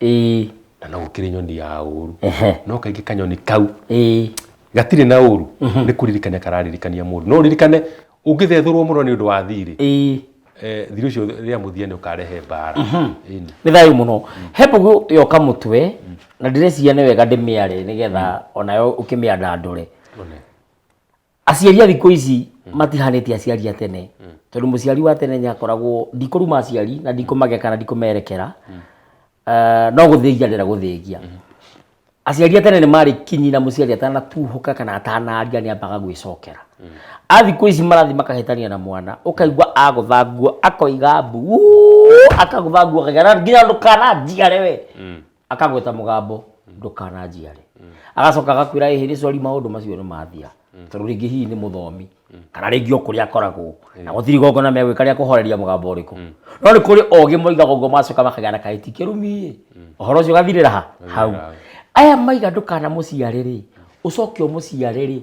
Na no gũkĩrĩ nyoni ya ũru. No kaingĩ kanyoni kau gatirĩ na ũru, nĩ kũririkania kararirikania mũndũ. No ũririkane ũngĩthethũrwo mũno nĩ ũndũ wa thirĩ, thirĩ ũcio rĩa mũthia nĩ ũkarehe mbara. Ĩni. Nĩ thayũ mũno. He mbũgũ yoka mũtwe na ndĩreciria nĩ wega ndĩmĩare nĩgetha onayo ũkĩmĩandandũre. One. Aciari a thikũ ici matihanĩte aciari a tene, tondũ mũciari wa tene nĩakoragwo, ndikũruma aciari na ndikũmageka na ndikũmerekera, no gũthĩgia ndĩrenda gũthĩgia. Aciari a tene nĩ marĩ kinyi na mũciari atanatuhũka kana atanaria nĩ ambaga gwĩcokera. A thikũ ici marathiĩ makahĩtania na mwana, ũkaigua agũtha nguo akoiga mbu, "Uuuu", akagũtha nguo akauga nginya ndũkananjiare we. Akagweta mũgambo ndũkananjiare. Agacoka agakwĩra ĩhĩ nĩ sorry maũndũ macio nĩ mathira. Tondũ rĩngĩ hihi nĩ mũthomi kana rĩngĩ o kũrĩa akoragwo na gũtirĩ igongona megwĩka rĩa kũhoreria mũgambo ũrĩkũ. No nĩ kũrĩ ogĩ moigaga ũguo macoka makagĩa na kaĩ ti kĩrumi ĩ, ũhoro ũcio ũgathirĩra ha? Hau. Aya maiga ndũkanamũciare rĩ, ũcoke ũmũciare rĩ,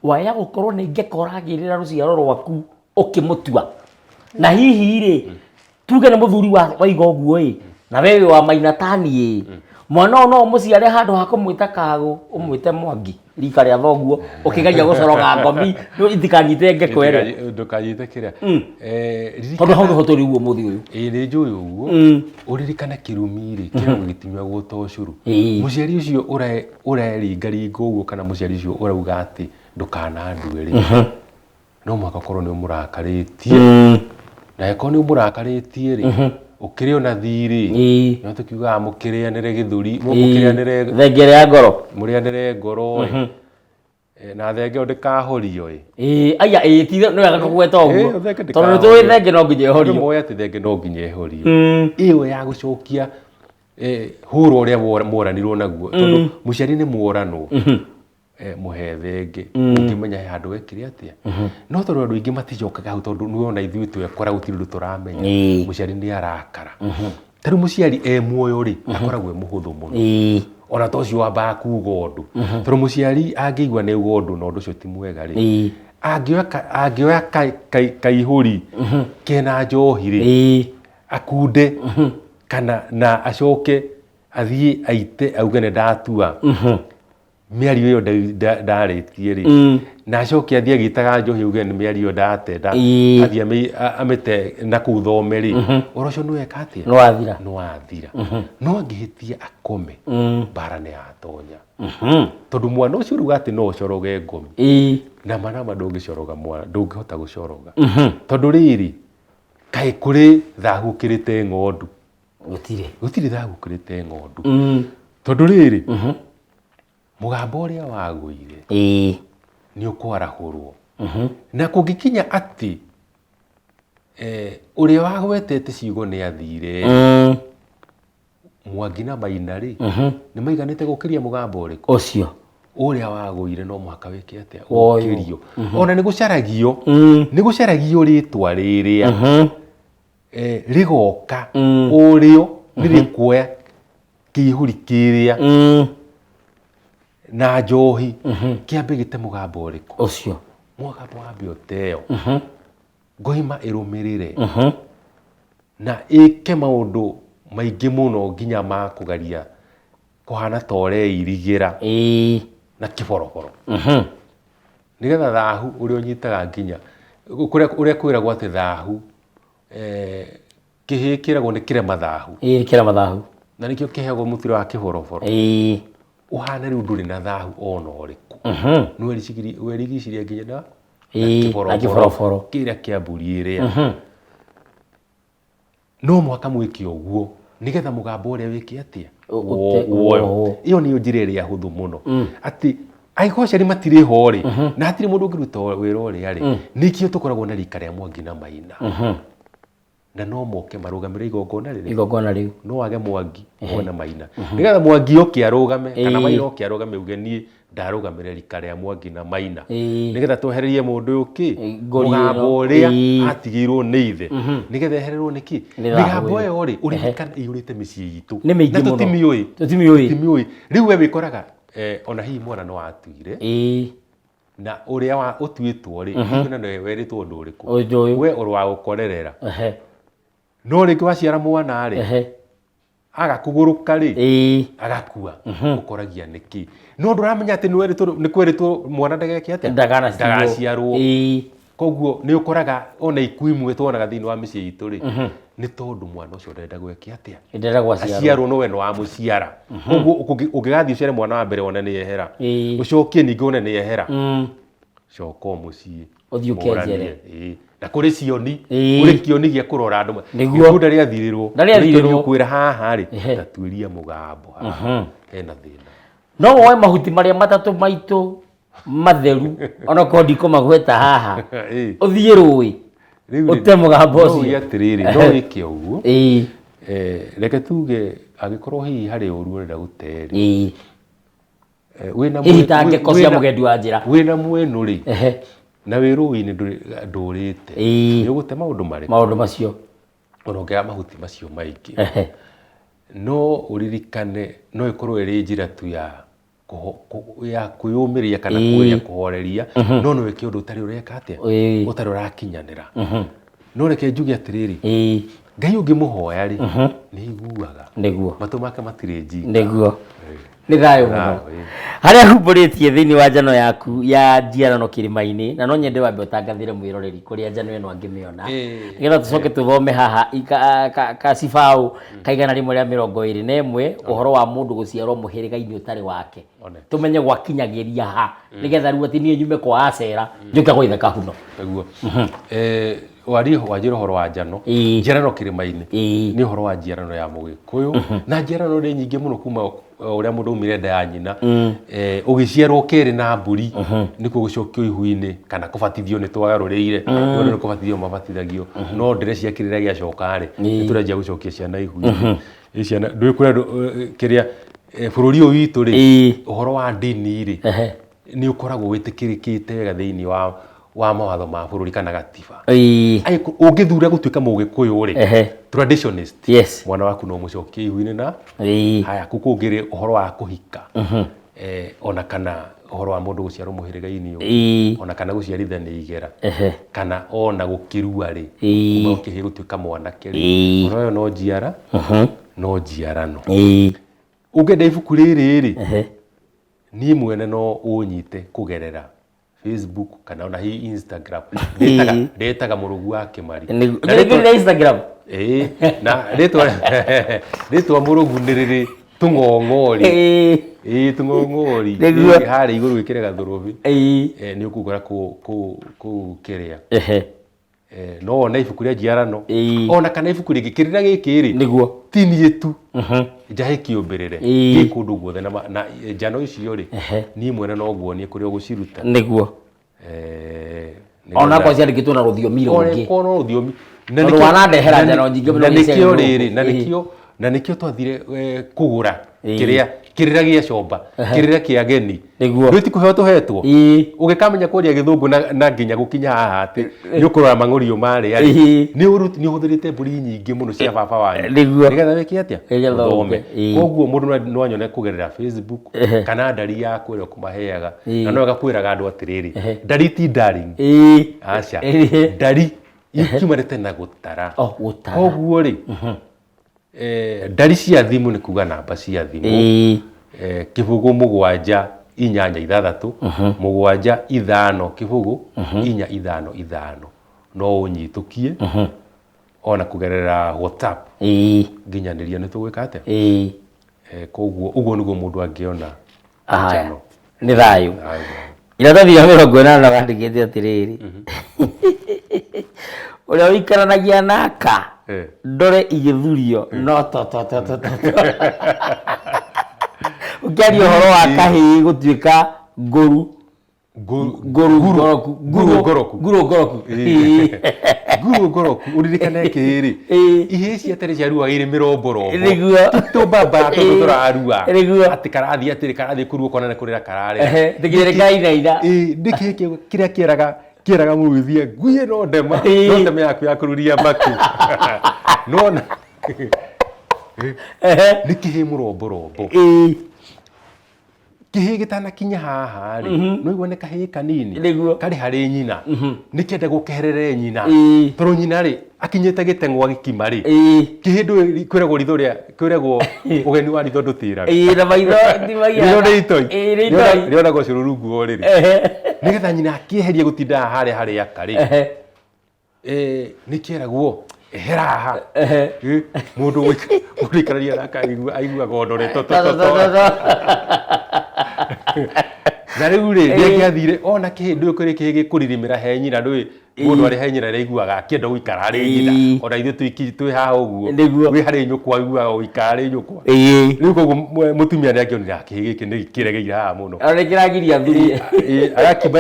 waya gũkorwo nĩ ngeka ũragĩrĩra rũciaro rwaku ũkĩmũtua. Na hihi rĩ, tuge nĩ mũthuri wa waiga ũguo ĩ, na we wĩ wa maina ta niĩ ĩ, mwana ũyũ no ũmũciare handũ ha kũmwĩta kagũ ũmwĩte Mwangi rika rĩa thoguo ũkĩgeria gũcoroga ngomi itikanyite ngeko ĩrĩa. Ndũkanyite kĩrĩa. Tondũ hau nĩho tũrĩ ũguo mũthĩ ũyũ. Ĩĩ nĩ njũĩ ũguo. Ũririkane kĩrumi rĩ, kĩragwo gĩtinyuagwo ta ũcũrũ. Mũciari ũcio ũreringaringa ũguo kana mũciari ũcio ũrauga atĩ ndũkanandue rĩ, no mũhaka ũkorwo nĩ ũmũrakarĩtie. Na angĩkorwo nĩ ũmũrakarĩtie rĩ, ũkĩrĩ ona thirĩ, no tũkiugaga mũkĩrĩanĩre gĩthũri, mũkĩrĩanĩre thenge ĩrĩa ya ngoro, mũrĩanĩre ngoro ĩ. Na thenge ĩyo ndĩkahorio ĩ. Ĩĩ, aya, ĩĩ, ti nĩ wega kũgweta ũguo. Thenge Tondũ nĩ tũĩ thenge no nginya ĩhorio. Andũ moĩ atĩ thenge no nginya ĩhorio. Ĩyo ya gũcokia hũra ũrĩa mworanirwo naguo, tondũ mũciari nĩ mworanwo. Mũhe thenge, ũngĩmenya he handũ wekire atĩa. No tondũ andũ aingĩ maticokaga hau, tondũ nĩ wona ithuĩ twekora gũtirĩ ũndũ tũramenya. Mũciari nĩ arakara. Ta rĩu mũciari e muoyo rĩ, akoragwo e mũhũthũ mũno. Ona to ũcio wambaga kuga ũndũ. Tondũ mũciari angĩigua nĩ auga ũndũ na ũndũ ũcio ti mwega rĩ, angĩoya kaihũri kena njohi rĩ, akunde kana na acoke athiĩ aite auge nĩ ndatua mĩario ĩyo ndarĩtie rĩ, na acoke athiĩ agĩitaga njohi auge nĩ mĩario ndate, athiĩ amĩte na kũu thome rĩ, ũhoro ũcio nĩ weka atĩa? Nĩ wathira. Nĩ wathira. No angĩhĩtia akome, mbara nĩ yatonya. Tondũ mwana ũcio ũrauga atĩ no ũcoroge ngomi. Na ma na ma ndũngĩcoroga mwana, ndũngĩhota gũcoroga. Tondũ rĩrĩ, kaĩ kũrĩ thahu ũkĩrĩte ng'ondu? Gũtirĩ. Gũtirĩ thahu ũkĩrĩte ng'ondu. Tondũ rĩrĩ, mũgambo ũrĩa wagũire nĩ ũkwarahũrwo. Na kũngĩkinya atĩ ũrĩa wagwetete ciugo nĩ athire, Mwangi na Maina rĩ, nĩ maiganĩte gũkĩria mũgambo ũrĩkũ? Ũcio. Ũrĩa wagũire no mũhaka wĩke atĩa? Woywo. Ũkĩrio. Ona nĩ gũcaragio, nĩ gũcaragio rĩtwa rĩrĩa rĩgoka ũrĩo nĩ rĩkuoya kĩihũri kĩrĩa na njohi kĩambe gĩte mũgambo ũrĩkũ? Ũcio. Mũgambo wambe ũteo. Ngoima ĩrũmĩrĩre na ĩke maũndũ maingĩ mũno nginya ma kũgeria kũhana ta ũreirigĩra na kĩboroboro. Nĩgetha thahu ũrĩa ũnyitaga nginya kũrĩa ũrĩa kwĩragwo atĩ thahu kĩhĩĩ kĩragwo nĩ kĩrema thahu. Ĩĩ, kĩrema thahu. Na nĩkĩo kĩheagwo mũtiro wa kĩboroboro. Ũhane rĩu ndũrĩ na thahu ona ũrĩkũ. Nĩ werigicĩria nginya na Na kĩboroboro. Kĩrĩa kĩa mbũri ĩrĩa. No mũhaka mwĩke ũguo nĩgetha mũgambo ũrĩa wĩke atĩa? Woywo. Ĩyo nĩyo njĩra ĩrĩa hũthũ mũno. Atĩ angĩkorwo aciari matirĩ ho rĩ, na hatirĩ mũndũ ũngĩruta wĩra ũrĩa rĩ, nĩkĩo tũkoragwo na rika rĩa Mwangi na Maina. Na no moke marũgamĩre igongona rĩrĩ. Igongona rĩu. No wage Mwangi, wone Maina. Nĩgetha Mwangi oke arũgame, kana Maina oke arũgame auge niĩ ndarũgamĩre rika rĩa Mwangi na Maina. Nĩgetha twehererie mũndũ ũyũ kĩ? Mũgambo ũrĩa atigĩirwo nĩ ithe. Nĩgetha ehererwo nĩ kĩ? Nĩ thahu Mĩgambo ĩyo. ĩyo rĩ, ũririkane ĩiyũrĩte mĩciĩ itũ. Nĩ mĩingĩ Na mũno. tũtimĩũĩ. Tũtimĩũĩ. Tũtimĩũĩ. Rĩu we wĩkoraga ona hihi mwana no atuire. Na ũrĩa wa ũtuĩtwo rĩ, hihi ona nĩwe werĩtwo ũndũ ũrĩkũ? Ũndũ ũyũ. We ũrĩ wa gũkorerera. No rĩngĩ waciara mwana rĩ, Aga kũgũrũka rĩ, agakua. Ũkoragia nĩkĩ? No ndũramenya atĩ nĩ kwerĩtwo mwana ndageke atĩa? Ndaganaciarwo. Ndagaciarwo. Koguo nĩ ũkoraga ona ikuũ imwe tuonaga thĩinĩ wa mĩciĩ itũ rĩ, nĩ tondũ mwana ũcio ndarenda gwĩka atĩa? Ndarenda gwaciarwo. Aciarwo no we nĩ wamũciara. Koguo ũngĩgathiĩ ũciare mwana wa mbere wone nĩ yehera, ũcokie ningĩ wone nĩ yehera, coka o mũciĩ. Ũthiĩ ũkenjere. Ĩĩ. Na kũrĩ cioni, kũrĩ kĩoni gĩa kũrora andũ. Nĩguo. Itunda rĩathirĩrwo. Ndarĩathirĩrwo. Ũkwĩra haha rĩ, ta tuĩria mũgambo haha. Hena thĩna. No woe mahuti marĩa matatũ maitũ matheru onakorwo ndikũmagweta haha, ũthiĩ rũĩ ũte mũgambo ũcio. No uge atĩrĩrĩ, no wĩke ũguo. Reke tuge angĩkorwo hihi harĩ ũru ũrenda gũte rĩ, Hihi ta ngeko cia mũgendi wa njĩra. Wĩna mwenũ rĩ, na wĩ rũĩ-inĩ ndũrĩte, nĩ ũgũte maũndũ marĩkũ? Maũndũ macio. Ona ũngĩaga mahuti macio maingĩ, no ũririkane no ĩkorwo ĩrĩ njĩra tu ya ya kwĩyũmĩrĩria kana kũgeria kũhoreria, no no wĩke ũndũ ũtarĩ ũreka atĩa, ũtarĩ ũrakinyanĩra. No reke njuge atĩrĩrĩ, Ngai ũngĩmũhoya rĩ, nĩ aiguaga. Nĩguo. Matũ make matirĩ njinga. Nĩguo. Nĩ thayũ mũno. Harĩa humbũrĩtie thĩinĩ wa njano yaku ya njiarano kĩrĩma-inĩ, na no nyende wambe ũtangathĩre mwĩroreri kũrĩa njano ĩno angĩmĩona, nĩgetha tũcoke tũthome haha kacibaũ ka 121 ũhoro wa mũndũ gũciarwo mũhĩrĩga-inĩ ũtarĩ wake, tũmenye gwakinyagĩria ha, nĩgetha rĩu atĩ niĩ nyume kwa acera njũke gwa ithe Kahuno. Nĩguo. Warie wanjĩra ũhoro wa njano. Njiarano kĩrĩma-inĩ nĩ ũhoro wa njiarano ya Mũgĩkũyũ, na njiarano nĩ nyingĩ mũno kuma ũrĩa mũndũ aumire nda ya nyina, ũgĩciarwo kerĩ na mbũri nĩkuo gũcokio ihu-inĩ kana kũbatithio nĩ twagarũrĩire, no nĩ kũbatithio mabatithagio, no ndĩreciria kĩrĩra gĩacoka rĩ, nĩ tũrenjia gũcokia ciana ihu-inĩ. Ĩ ciana ndũĩ kũrĩa andũ kĩrĩa bũrũri ũyũ witũ rĩ, ũhoro wa ndini rĩ, nĩ ũkoragwo wĩtĩkĩrĩkĩte wega thĩinĩ wa mawatho ma bũrũri kana gatiba. Ũngĩthura gũtuĩka Mũgĩkũyũ rĩ, traditionist, mwana waku no ũmũcokie ihu-inĩ na haya kũu kũngĩ rĩ, ũhoro wa kũhika, ona kana ũhoro wa mũndũ gũciarwo mũhĩrĩga-inĩ ũngĩ, ona kana gũciarithania igera, kana ona gũkĩrua rĩ, kuma kĩhĩĩ gũtuĩka mwanake rĩ, ũhoro ũyũ no njiara, no njiarano. Ũngĩenda ibuku rĩrĩ rĩ, niĩ mwene no ũnyite kũgerera Facebook kana ona hihi Instagram. Ndĩtaga Mũrũgu wa Kĩmari. Na rĩtwa Instagram. Ĩĩ, na rĩtwa Mũrũgu nĩ rĩrĩ tũng'ong'ori. Ĩĩ, tũng'ong'ori. Harĩa igũrũ wĩkĩre gathũrũbi. Nĩ ũkũgũra kũu kĩrĩa. No wone ibuku rĩa njiarano ona kana ibuku rĩngĩ kĩrĩra gĩkĩ rĩ, nĩguo ti niĩ tu njahe kĩũmbĩrĩre, gĩ kũndũ guothe, na njano icio rĩ, niĩ mwene no nguonie kũrĩa ũgũciruta. Nĩguo. Ona akorwo ciandĩkĩtwo na rũthiomi rũngĩ. Ona rũthiomi. Tondũ wanandehera njano nyingĩ mũno. Na nĩkĩo rĩrĩ, na nĩkĩo na nĩkĩo twathire kũgũra kĩrĩa kĩrĩra gĩa comba, kĩrĩra kĩa ageni. Nĩguo. Ndũĩ ti kũheo tũhetwo. Ũgĩkamenya kwaria gĩthũngũ na nginya gũkinya haha atĩ nĩ ũkũrora mang'ũrio marĩa rĩ, nĩ ũhũthĩrĩte mbũri nyingĩ mũno cia baba wanyu. Nĩguo. Nĩgetha wĩke atĩa? Ũthome. Koguo mũndũ no anyone kũgerera Facebook kana ndari yaku ĩrĩa ũkũmaheaga, na no wega kwĩraga andũ atĩrĩrĩ, ndari ti darling. Aca. Ndari ikiumanĩte na gũtara. Gũtara. Koguo rĩ, ndari cia thimũ nĩ kuga namba cia thimũ, 0 7 8 6 7 5 0 4 5 5, no ũnyitũkie ona kũgerera WhatsApp nginyanĩria nĩ tũgwĩka atĩa. Koguo ũguo nĩguo mũndũ angĩona njano. Nĩ thayũ. Iratathi rĩa 80 wandĩkĩte atĩrĩrĩ, ũrĩa ũikaranagia naka ndore igĩthurio no to to to to to. Ũkĩaria ũhoro wa kahĩĩ gũtuĩka ngũru. Ngũru ngoroku. Nguru ngoroku. Nguru ngoroku. Nguru ngoroku. Ũririkane kĩrĩ. Ihĩĩ cia tene ciaruaga irĩ mĩromborombo. Nĩguo. Tũmbamba tũtũ tũrarua. Nĩguo. Atĩ karathiĩ atĩrĩ, karathiĩ kũrua ũkona nĩ kũrĩra kararĩra. Ndigĩrĩre kainaina. Nĩkĩ kĩrĩa kĩeraga mũruithia ngui ĩno ndema. No ndeme yaku ya kũruria mbaku. Nĩwona. Nĩ kĩhĩĩ mũromborombo. Kĩhĩĩ gĩtanakinya haha rĩ, no igua nĩ kahĩĩ kanini. Nĩguo. Karĩ harĩ nyina. Nĩ kĩendagwo keherere nyina. Tondũ nyina rĩ, akinyĩte gĩteng'wa gĩkima rĩ, kĩhĩĩ ndũĩ kwĩragwo ritho rĩa kwĩragwo ũgeni wa ritho ndũtĩraga. Ĩĩ, na maitho ti maigaga. Ritho nĩ itoi. Ĩĩ, nĩ itoi. Rĩonagwo cũrũ rungu wa ũrĩrĩ. Nĩgetha nyina akĩeherie gũtinda harĩa harĩ aka rĩ, nĩ kĩeragwo ehera haha. Mũndũ mũndũ aikararia nake aiguaga ũndore to to to to. Na rĩu rĩ, nĩ angĩathire ona kĩhĩĩ, ndũĩ kũrĩ kĩhĩĩ gĩkũririmĩra he nyina, ndũĩ mũndũ arĩ he nyina nĩ aiguaga akĩenda gũikara harĩ nyina. Ona ithuĩ twĩ haha ũguo, wĩ harĩ nyũkwa ũiguaga gũikara harĩ nyũkwa. Rĩu koguo mũtumia nĩ angĩonire kĩhĩĩ gĩkĩ nĩ kĩregeire haha mũno. Ona nĩ kĩragiria athuri. Agakiuma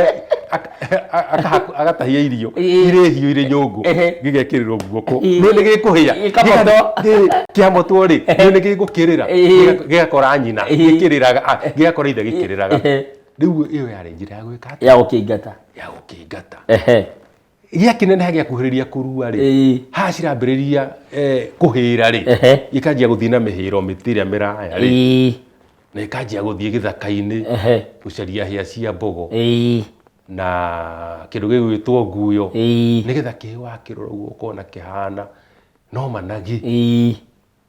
agatahia irio irĩ hiũ irĩ nyũngũ, gĩgekĩrĩrwo guoko, no nĩ gĩkũhĩa. Gĩkamotwo. Kĩamotwo rĩ, no nĩ gĩgũkĩrĩra, gĩgakora nyina gĩkĩrĩraga, gĩgakora ithe gĩkĩrĩraga. Rĩu ĩyo yarĩ njĩra ya gwĩka atĩa? Ya gũkĩingata. Ya gũkĩingata. Gĩakĩneneha gĩakuhĩrĩria kũrua rĩ, haha cirambĩrĩria kũhĩra rĩ, gĩkanjia gũthiĩ na mĩhĩro mĩtĩ ĩrĩa mĩraya rĩ, na ĩkanjia gũthiĩ gĩthaka-inĩ gũcaria hĩa cia mbogo na kĩndũ gĩgwĩtwo nguyo, nĩgetha kĩhĩ wakĩrora ũguo ũkona kĩhana no managi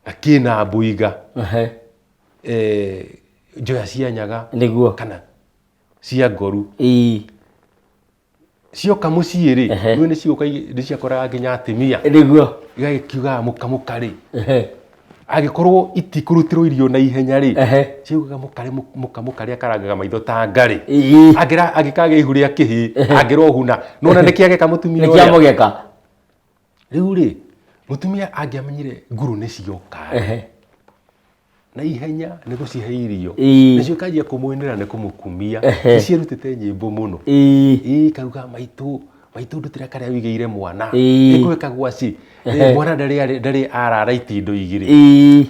na kĩna mbuiga, njoya cia nyaga kana cia ngoru. Cioka mũciĩ rĩ, rĩu nĩ cioka nĩ ciakoraga nginya atumia. Igagĩkiugaga mũka rĩ, angĩkorwo itikũrutĩrwo irio na ihenya rĩ, ciugaga mũkarĩ mũka mũkarĩ akarangaga maitho ta ngarĩ. Angĩra angĩkagĩa ihu rĩa kĩhĩĩ, angĩrohuna. Nĩwona nĩ kĩageka mũtumia Nĩ ũrĩa. kĩamũgeka. Rĩu rĩ, mũtumia angĩamenyire nguru nĩ cioka rĩ, na ihenya nĩ gũcihe irio. Nacio ikanjia kũmũinĩra nĩ kũmũkumia. Nĩ ciĩrutĩte nyĩmbo mũno. Ĩĩ, ikauga maitũ, maitũ ndutĩra karĩa wĩigĩire mwana. Ĩkwĩka gwaci. Mwana ndarĩ ndarĩ arara itindo igĩrĩ.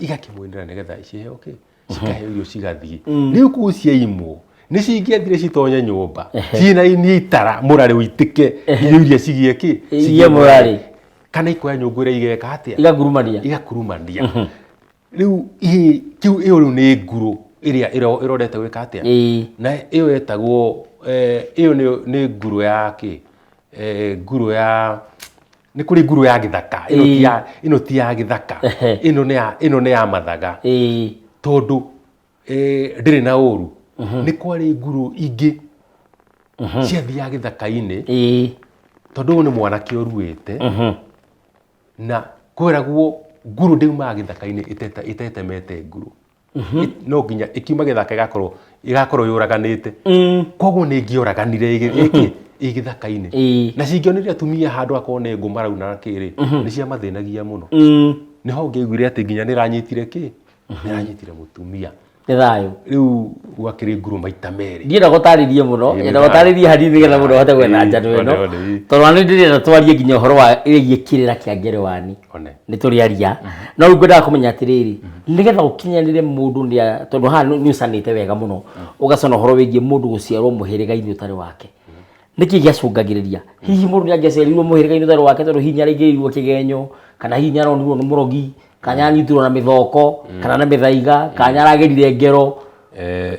Igakĩmũinĩra nĩgetha ciheo kĩ? Cikaheo irio cigathiĩ. Rĩu kũu ciaimwo, nĩ cingĩathire citonye nyũmba, cinainie itara mũrarĩ ũitĩke, irio iria cigĩe kĩ? Cigĩe mũrarĩ. Kana ikoya nyũngũ ĩrĩa igeka atĩa? Igakurumania. Igakurumania. Rĩu ĩ kĩu ĩyo rĩu nĩ ngurũ ĩrĩa ĩrorete gwĩka atĩa? Na ĩyo ĩtagwo ĩyo nĩ ngurũ ya kĩ? Ngurũ ya, nĩ kũrĩ ngurũ ya gĩthaka, ĩno ti ya, ĩno ti ya gĩthaka, ĩno nĩ ya, ĩno nĩ ya mathaga. Tondũ ndĩrĩ na ũru. Nĩ kwarĩ ngurũ ingĩ ciathiaga gĩthaka-inĩ, tondũ ũyũ nĩ mwanake ũruĩte, na kweragwo ngurũ ndĩumaga gĩthaka-inĩ ĩtetemete ngurũ. No nginya ĩkiuma gĩthaka ĩgakorwo ĩgakorwo yũraganĩte. Koguo nĩ ĩngĩoraganire ĩkĩ ĩ gĩthaka-inĩ. Na cingĩonire atumia handũ akorwo nĩ ngũ marauna na kĩ rĩ, nĩ ciamathĩnagia mũno. Nĩho ũngĩaiguire atĩ nginya nĩ ĩranyitire kĩ, nĩ ĩranyitire mũtumia. Nĩ thayũ. Rĩu gwakĩrĩ ngurũ maita merĩ. Ndienda gũtarĩrie mũno, Ĩĩ, nyenda nĩ gũtarĩrie hanini nĩgetha mũndũ ahote gwetha Ĩĩ, njano ĩno. one, one, ĩĩ. Tondũ ona nĩ ndĩrenda twarie nginya ũhoro wa wĩgiĩ kĩrĩra kĩa ngerewani. One. Nĩ tũrĩaria. No rĩu ngwendaga kũmenya atĩrĩrĩ, nĩgetha ũkinyanĩre mũndũ nĩ tondũ haha nĩ ũcanĩte wega mũno, ũgacana ũhoro wĩgiĩ mũndũ gũciarwo mũhĩrĩga-inĩ ũtarĩ wake. Nĩkĩ gĩacũngagĩrĩria? Hihi mũndũ nĩ angĩaciarirwo mũhĩrĩga-inĩ ũtarĩ wake tondũ hihi nĩ araingĩrĩirwo kĩgenyo, kana hihi nĩ aronirwo nĩ mũrogi, kana nĩ aranyitirwo na mĩthoko, kana na mĩthaiga, kana nĩ aragerire ngero.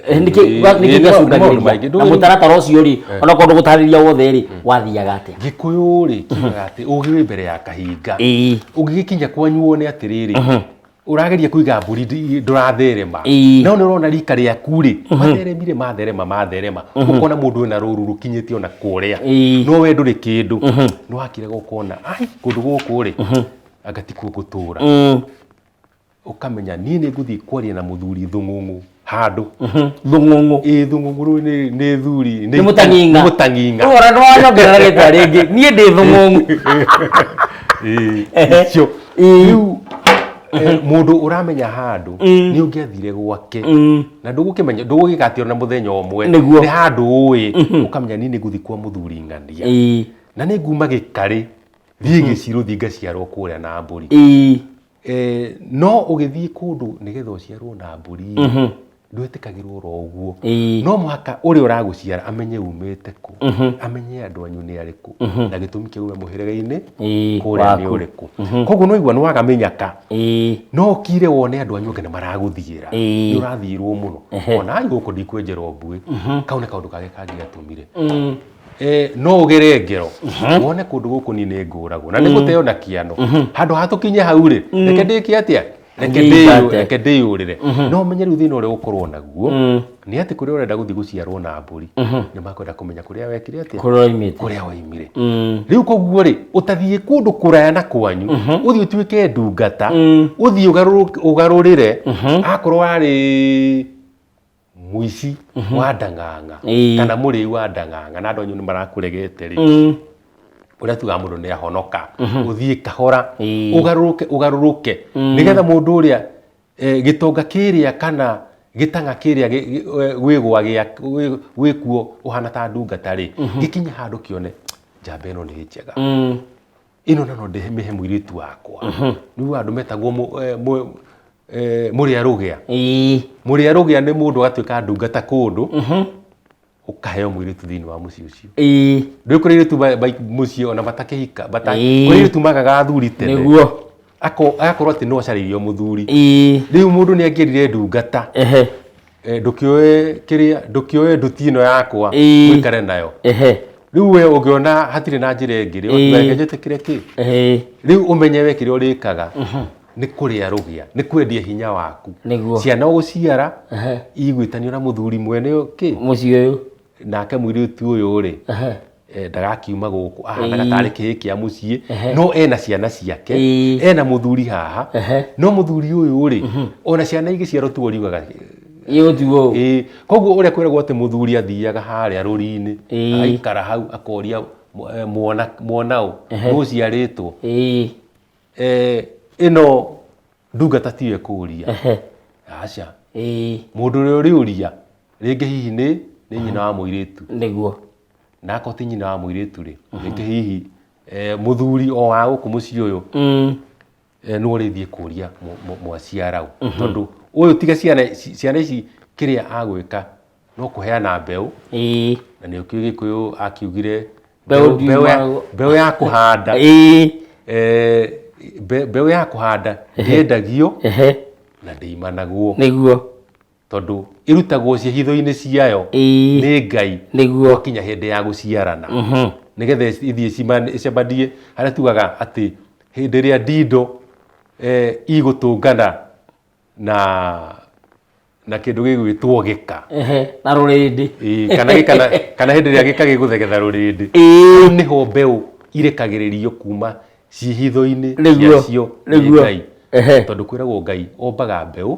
Nĩkĩ nĩkĩ gĩacũngagĩrĩria? Na mũtaratara ũcio rĩ, onakorwo ndũgũtarĩria wothe rĩ, wathiaga atĩa? Gĩkũyũ rĩ, kiugaga atĩ ũgĩ wĩ mbere ya kahinga. Ũgĩgĩkinya kwanyu wone atĩrĩrĩ, ũrageria kũiga mbũri ndũratherema. No nĩ ũrona rika rĩaku rĩ, matheremire matherema matherema, ũkona mũndũ wĩna rũru rũkinyĩte ona kũrĩa. No we ndũrĩ kĩndũ. Nĩ wakiraga ũkona, ai, kũndũ gũkũ rĩ, anga tikuo ngũtũra. Ũkamenya niĩ nĩ ngũthiĩ kwaria na mũthuri thũng'ũng'ũ handũ. Thũng'ũng'ũ. Ĩĩ, thũng'ũng'ũ rĩu nĩ thuri, nĩ mũtang'ing'a. Nĩ mũtang'ing'a. Rĩu ona nĩwanyongerera rĩtwa rĩngĩ, niĩ ndĩ thũng'ũng'ũ. Ĩĩ, icio. Rĩu mũndũ ũramenya handũ nĩ ũngĩathire gwake na ndũgũkĩmenya, ndũgũgĩka atĩ ona mũthenya ũmwe. Nĩ handũ ũĩ, ũkamenya niĩ nĩ ngũthiĩ kwa mũthuri ng'ania. Na nĩ nguma gĩkarĩ, thiĩ gĩcirũ, thiĩ ngaciarwo kũrĩa na mbũri. No ũgĩthiĩ kũndũ nĩgetha ũciarwo na mbũri, Ndwĩtĩkagĩrwo oro ũguo. No mũhaka ũrĩa ũragũciara amenye umĩte kũ, amenye andũ anyu nĩ arĩkũ, na gĩtũmi kĩa ume mũhĩrĩga-inĩ kũrĩa nĩ ũrĩkũ. Koguo no igua nĩ waga mĩnyaka, no ũkire wone andũ anyu angĩ nĩ maragũthiĩra, nĩ ũrathiĩrwo mũno. Ona ai gũkũ ndikwenjerwo mbuĩ, kau nĩ kaũndũ kangĩ kangĩatũmire. No ũgere ngero wone kũndũ gũkũ niĩ nĩ ngũragwo na nĩ gũteo na kĩano. Handũ ha tũkinye hau rĩ, reke ndĩke atĩa? Reke reke ndĩyũrĩre. No ũmenye rĩu thĩna ũrĩa ũgũkorwo naguo nĩ atĩ kũrĩa ũrenda gũthiĩ gũciarwo na mbũri, nĩ makwenda kũmenya kũrĩa wekire atĩa, kũrĩa waimire. Rĩu koguo rĩ, ũtathiĩ kũndũ kũraya na kwanyu, ũthiĩ ũtuĩke ndungata, ũthiĩ ũgarũrĩre, akorwo warĩ mũici wa ndang'ang'a kana mũrĩu wa ndang'ang'a na andũ anyu nĩ marakũregete rĩ, ũrĩa tugaga mũndũ nĩ ahonoka, ũthiĩ kahora, ũgarũrũke ũgarũrũke, nĩgetha mũndũ ũrĩa gĩtonga kĩrĩa kana gĩtang'a kĩrĩa wĩgwa wĩkuo ũhana ta ndungata rĩ, gĩkinye handũ kĩone njamba ĩno nĩ njega, ĩno na no ndĩmĩhe mũirĩtu wakwa. Rĩu andũ metagwo mũrĩa rũgĩa. Mũrĩa rũgĩa nĩ mũndũ agatuĩka ndungata kũndũ, ũkaheo mũirĩtu thĩinĩ wa mũciĩ ũcio. Ndũĩ kũrĩ airĩtu mũciĩ ona matakĩhika, kũrĩ airĩtu magaga athuri tene. Nĩguo. Agakorwo atĩ no acarĩirio mũthuri. Rĩu mũndũ nĩ angĩerire ndungata, ndũkĩoe kĩrĩa, ndũkĩoe nduti ĩno yakwa ũikare nayo. Rĩu we ũngĩona hatirĩ na njĩra ĩngĩ rĩ, reke njĩtĩkĩre kĩ. Rĩu ũmenye we kĩrĩa ũrĩkaga nĩ kũrĩa rũgĩa, nĩ kwendia hinya waku. Nĩguo. Ciana ũgũciara igwĩtanio na mũthuri mwene kĩ, mũciĩ ũyũ, nake mũirĩtu ũyũ rĩ, ndagakiuma gũkũ ahanaga tarĩ kĩhĩ kĩa mũciĩ, no ena ciana ciake, ena mũthuri haha, no mũthuri ũyũ rĩ, ona ciana igĩciarwo tuo riugaga ĩgũtuo ũũ. Koguo ũrĩa kwĩragwo atĩ mũthuri athiaga harĩa rũri-inĩ, agaikara hau akoria mwana mwana ũ nũciarĩtwo, ĩno ndungata tiyo ĩkũria, aca, mũndũ ũrĩa ũrĩũria rĩngĩ hihi nĩ nyina wa mũirĩtu. Nĩguo. Na akorwo ti nyina wa mũirĩtu rĩ, rĩngĩ hihi mũthuri o wa gũkũ mũciĩ ũyũ, nĩwe ũrĩthiĩ kũria mwaciarau, tondũ ũyũ tiga ciana ici kĩrĩa agwĩka no kũheana mbeũ. Na nĩ ũkĩũĩ Gĩkũyũ akiugire mbeũ ya kũhanda, mbeũ ya kũhanda ndĩendagio na ndĩimanagwo. Nĩguo. Tondũ ĩrutagwo ciĩhitho-inĩ ciayo nĩ Ngai. Nĩguo. Gwakinya hĩndĩ ya gũciarana, nĩgetha ithiĩ icemanie harĩa tugaga atĩ hĩndĩ ĩrĩa ndindo igũtũngana na kĩndũ gĩgwĩtwo gĩka. Na rũrĩndĩ. Kana gĩka kana hĩndĩ ĩrĩa gĩka gĩgũthegetha rũrĩndĩ, hau nĩho mbeũ irekagĩrĩrio kuma ciĩhitho-inĩ ciacio nĩ Ngai. Tondũ kwĩragwo Ngai ombaga mbeũ,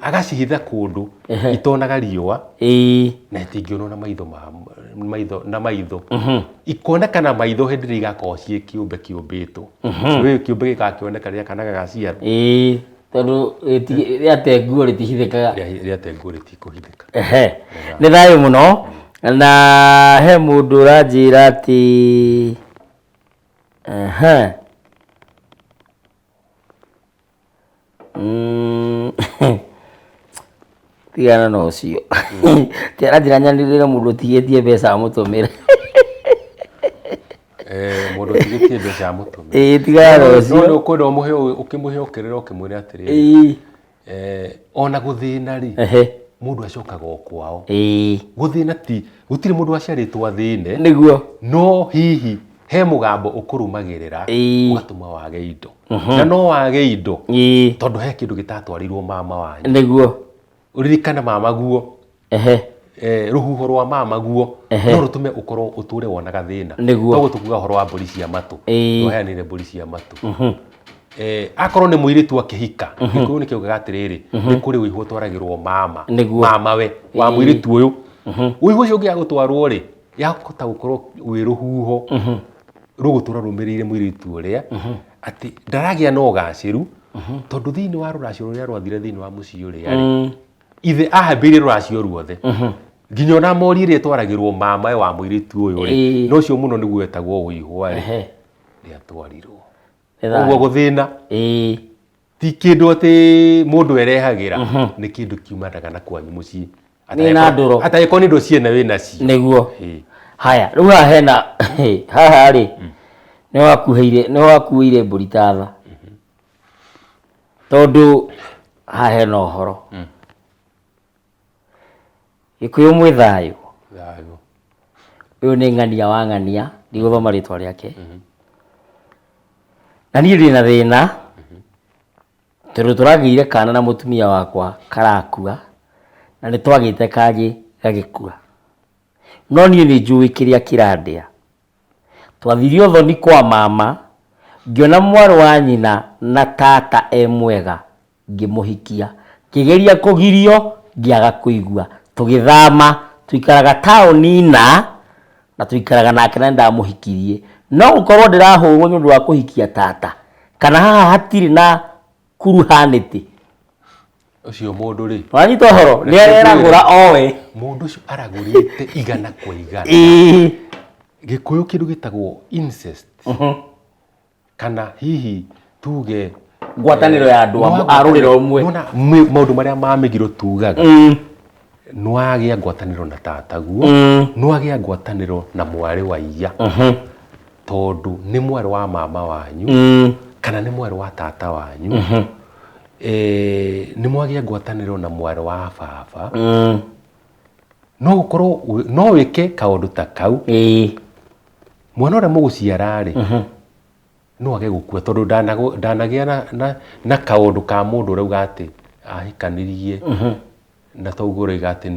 agacihitha kũndũ itonaga riũa, na itingĩonwo na maitho ma maitho na maitho, ikoneka na maitho hĩndĩ ĩrĩa igakorwo ciĩ kĩũmbe kĩũmbĩtwo. Rĩu kĩũmbe gĩgakĩoneka rĩrĩa kana gagaciarwo. Tondũ rĩate nguo rĩtihithĩkaga. Rĩate nguo rĩtikũhithĩka. Nĩ thayũ mũno. Na he mũndũ ũranjĩra atĩ tigana na ũcio. Ti aranjĩra nyanĩrĩre mũndũ ũtigĩtie mbeca amũtũmĩre. Mũndũ ũtigĩtie mbeca amũtũmĩre. Tigana na ũcio. No nĩ ũkwenda ũmũhe, ũkĩmũhe ũkĩrĩra ũkĩmwĩra atĩrĩrĩ, ona gũthĩna rĩ, mũndũ acokaga o kwao. Gũthĩna ti, gũtirĩ mũndũ waciarĩtwo athĩne. Nĩguo. No hihi he mũgambo ũkũrũmagĩrĩra ũgatũma wage indo. Na no wage indo tondũ he kĩndũ gĩtatwarĩirwo mama wanyu. Nĩguo. Ũririkane mama guo. Rũhuho rwa mama guo no rũtũme ũkorwo ũtũre wonaga thĩna. Nĩguo. Toguo tũkuga ũhoro wa mbũri cia matũ. Twaheanire mbũri cia matũ. Akorwo nĩ mũirĩtu akĩhika, Gĩkũyũ nĩ kĩaugaga atĩrĩrĩ, nĩ kũrĩ ũihũ ũtwaragĩrwo mama. Nĩguo. Mama we wa mũirĩtu ũyũ. Ũihũ ũcio ũngĩaga gũtwarwo rĩ, yahota gũkorwo wĩ rũhuho rũgũtũra rũmĩrĩire mũirĩtu ũrĩa, atĩ ndaragĩa na ũgacĩru, tondũ thĩinĩ wa rũracio rũrĩa rwathire thĩinĩ wa mũciĩ ũrĩa rĩ, ithe ahambĩirie rũracio ruothe nginya ona mori ĩrĩa ĩtwaragĩrwo mama wa mũirĩtu ũyũ rĩ, na ũcio mũno nĩguo wetagwo ũihwa rĩ, rĩatwarirwo. Ũguo gũthĩna. Ti kĩndũ atĩ mũndũ erehagĩra, nĩ kĩndũ kiumanaga na kwanyu mũciĩ. Nĩ na ndũro. Atangĩkorwo nĩ indo ciene wĩ nacio. Nĩguo. Haya, rĩu haha hena haha rĩ, nĩ wakuĩire mbũri ta tha, tondũ haha hena ũhoro. Gĩkũyũ mwĩ thayũ. Thayũ. Ũyũ nĩ ng'ania wa ng'ania, ndigũthoma rĩtwa rĩake. Na niĩ ndĩna thĩna, tondũ tũragĩire kana na mũtumia wakwa karakua, na nĩ twagĩte kangĩ gagĩkua. No niĩ nĩ njũĩ kĩrĩa kĩrandĩa. Twathire ũthoni kwa mama, ngĩona mwarĩ wa nyina na tata e mwega, ngĩmũhikia. Ngĩgeria kũgirio, ngĩaga kũigua. Tũgĩthama, tũikaraga taũni na, na tũikaraga nake na nĩndamũhikirie. No gũkorwo ndĩrahũrwo nĩũndũ wa kũhikia tata, kana haha hatirĩ na kuruhanĩtĩ. Ũcio mũndũ rĩ. Wanyita ũhoro? Nĩ areragũra owe. Mũndũ ũcio aragũrĩte igana kwa igana. Gĩkũyũ kĩndũ gĩtagwo incest. Kana hihi tuge ngwatanĩro ya andũ a rũrĩra ũmwe. Nĩwona maũndũ marĩa ma mĩgiro tugaga. Nĩwagĩa ngwatanĩro na tataguo, nĩwagĩa ngwatanĩro na mwarĩ wa iya. Tondũ nĩ mwarĩ wa mama wanyu, kana nĩ mwarĩ wa tata wanyu. Nĩ mwagĩa ngwatanĩro na mwarĩ wa baba. No ũkorwo no wĩke kaũndũ ta kau. Mwana ũrĩa mũgũciara rĩ, no age gũkua tondũ ndanagĩa na kaũndũ ka mũndũ ũrauga atĩ ahikanirie na toguo ũroiga atĩ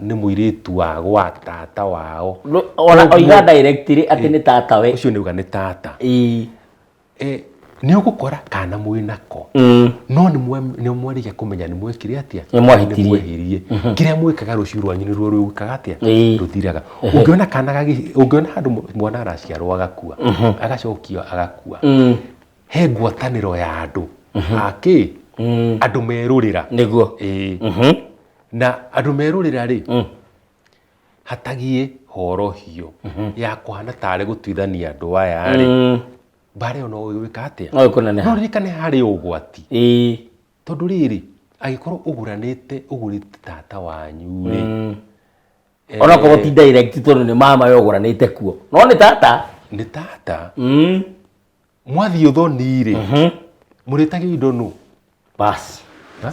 nĩ mũirĩtu wa gwa tata wao. Ona oiga directly atĩ nĩ tata we. Ũcio nĩ auga nĩ tata. Nĩ ũgũkora kana mwĩ nako. No nĩ mwarĩkia kũmenya nĩ mwekire atĩa? Nĩ mwahĩtirie. Nĩ mwehirie. Kĩrĩa mwĩkaga rũciũ rwanyu nĩruo rwĩkaga atĩa? Rũthiraga. Ũngĩona kana ũngĩona handũ mwana araciarwo agakua, agacokio agakua. He ngwatanĩro ya andũ. Akĩ? Andũ merũrĩra. Nĩguo. Na andũ merũrĩra rĩ, hatagie horohio ya kũhana tarĩ gũtuithania andũ aya rĩ. Mbara ĩyo no ĩgwĩka atĩa? No ĩkũneneha. No ririkane harĩ ũgwati. Tondũ rĩrĩ, angĩkorwo ũgũranĩte, ũgũrĩte tata wanyu rĩ. Onokorwo ti direct tondũ nĩ mama we ũgũranĩte kuo. No nĩ tata. Nĩ tata. Mwathiĩ ũthoni rĩ, mũrĩtagio indo nũ? Bas.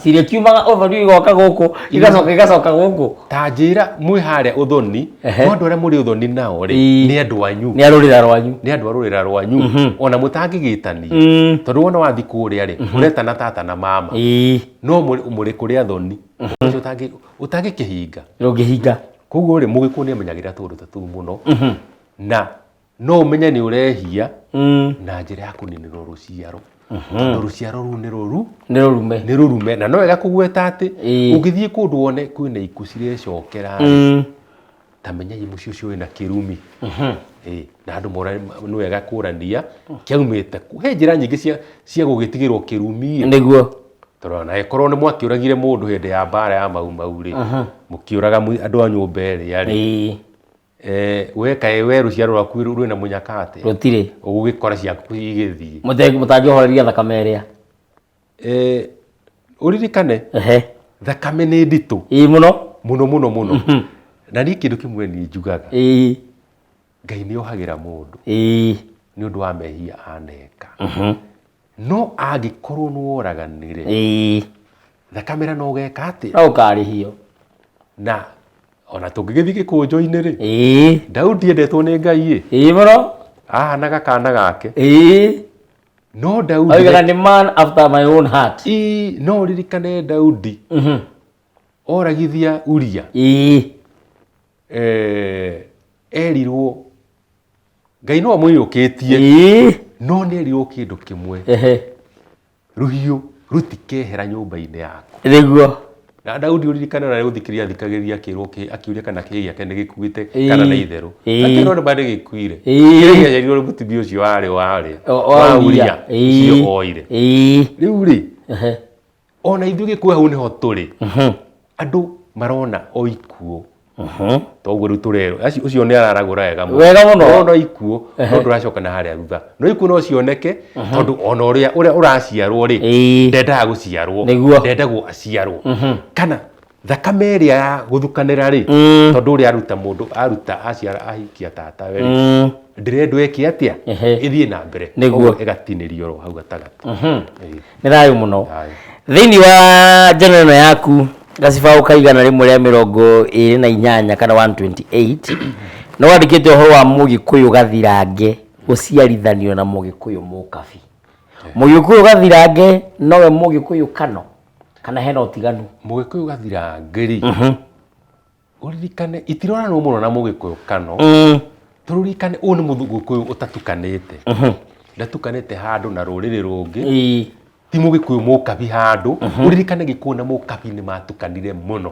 Ciria kiumaga ũthoni igoka gũkũ, igacoka igacoka gũkũ. Ta njĩra mwĩ harĩa ũthoni, no andũ arĩa mũrĩ ũthoni nao rĩ, nĩ andũ anyu. Nĩ a rũrĩra rwanyu. Nĩ andũ a rũrĩra rwanyu. Ona mũtangĩgĩtania. Tondũ wona wathiĩ kũrĩa rĩ, ũretana tata na mama. No mũrĩ kũrĩa thoni. Ũcio ũtangĩkĩhinga. Ndũngĩhinga. Koguo rĩ, mũgĩkũyũ nĩ amenyagĩrĩra tũũndũ ta tũu mũno. Na no ũmenye nĩ ũrehia na njĩra ya kũninĩrwo rũciaro. Tondũ rũciaro rũu nĩ rũru. Nĩ rũrume. Nĩ rũrume. Na no wega kũgweta atĩ, ũngĩthiĩ kũndũ wone kwĩna ikuũ cirecokera rĩ, ta menyai mũciĩ ũcio wĩna kĩrumi. Na andũ nĩ wega kũrania kĩaumĩte kũ. He njĩra nyingĩ cia gũgĩtigĩrwo kĩrumi. Nĩguo. Tondũ ona ĩkorwo nĩ mwakĩũragire mũndũ hĩndĩ ya mbara ya Mau Mau rĩ, mũkĩũraga andũ a nyũmba ĩrĩa rĩ, We kaĩ we rũciaro rwaku rwĩna mũnyaka atĩa? Rũtirĩ. Ũgũgĩkora ciaku igĩthiĩ. Mũtangĩhoreria thakame ĩrĩa. Ũririkane, thakame nĩ nditũ. Ĩĩ mũno. Mũno mũno mũno. Na niĩ kĩndũ kĩmwe niĩ njugaga. Ngai nĩ ohagĩra mũndũ. Nĩ ũndũ wa mehia aneka. No angĩkorwo nĩ woraganire, thakame ĩrĩa no ũgeka atĩa? No ũkarĩhio. Na ona tũngĩgĩthiĩ gĩkũnjo-inĩ rĩ, Daudi endetwo nĩ Ngai ĩ. Ĩĩ mũno. Ahanaga kana gake. No Daudi Oigaga nĩ man after my own heart. Ĩĩ, no ũririkane Daudi. Oragithia Uria. Erirwo Ngai no amũiyũkĩtie. No nĩ erirwo kĩndũ kĩmwe. Rũhiũ rũtikehera nyũmba-inĩ yaku. Nĩguo. Na Daudi ũririkane ona gũthikĩrĩria athikagĩrĩria akĩrwo akĩũria kana kĩĩ gĩake nĩ gĩkuĩte kana nĩ itherũ. Akĩrwo nĩ ma nĩ gĩkuire. Kĩrĩa kĩaherirwo nĩ mũtumia ũcio warĩ warĩ wa Uria ũcio oire. Rĩu rĩ, ona ithuĩ gĩkuũ hau nĩho tũrĩ. Andũ marona o ikuũ. Toguo rĩu tũrerwo ũcio nĩ araragũra wega mũno. Wega mũno. No ikuũ no ndũracoka na harĩa thutha, no ikuũ no cioneke tondũ ona ũrĩa ũrĩa ũraciarwo rĩ, ndendaga gũciarwo, ndendagwo aciarwo, kana thakame ĩrĩa ya gũthukanĩra rĩ, tondũ ũrĩa aruta mũndũ aruta aciara ahikia tatawe rĩ, ndĩrendwo ĩke atĩa? Ĩthiĩ na mbere. Nĩguo. Ĩgatinĩrio ro hau gatagatĩ. Nĩ thayũ mũno. Thĩinĩ wa channel ĩno yaku gacibaũ ka 128 kana 128 nĩ wandĩkĩte ũhoro wa Mũgĩkũyũ gathirange gũciarithanio na Mũgĩkũyũ mũkabi. Mũgĩkũyũ gathirange nowe Mũgĩkũyũ kano kana hena ũtiganu? Mũgĩkũyũ gathirange rĩ, ũririkane itiroranwo mũno na Mũgĩkũyũ kano. Tũririkane ũyũ nĩ Mũgĩkũyũ ũtatukanĩte, ndatukanĩte handũ na rũrĩrĩ rũngĩ, ti Mũgĩkũyũ mũkabi handũ. Ũririkane Gĩkũyũ na mũkabi nĩ matukanire mũno.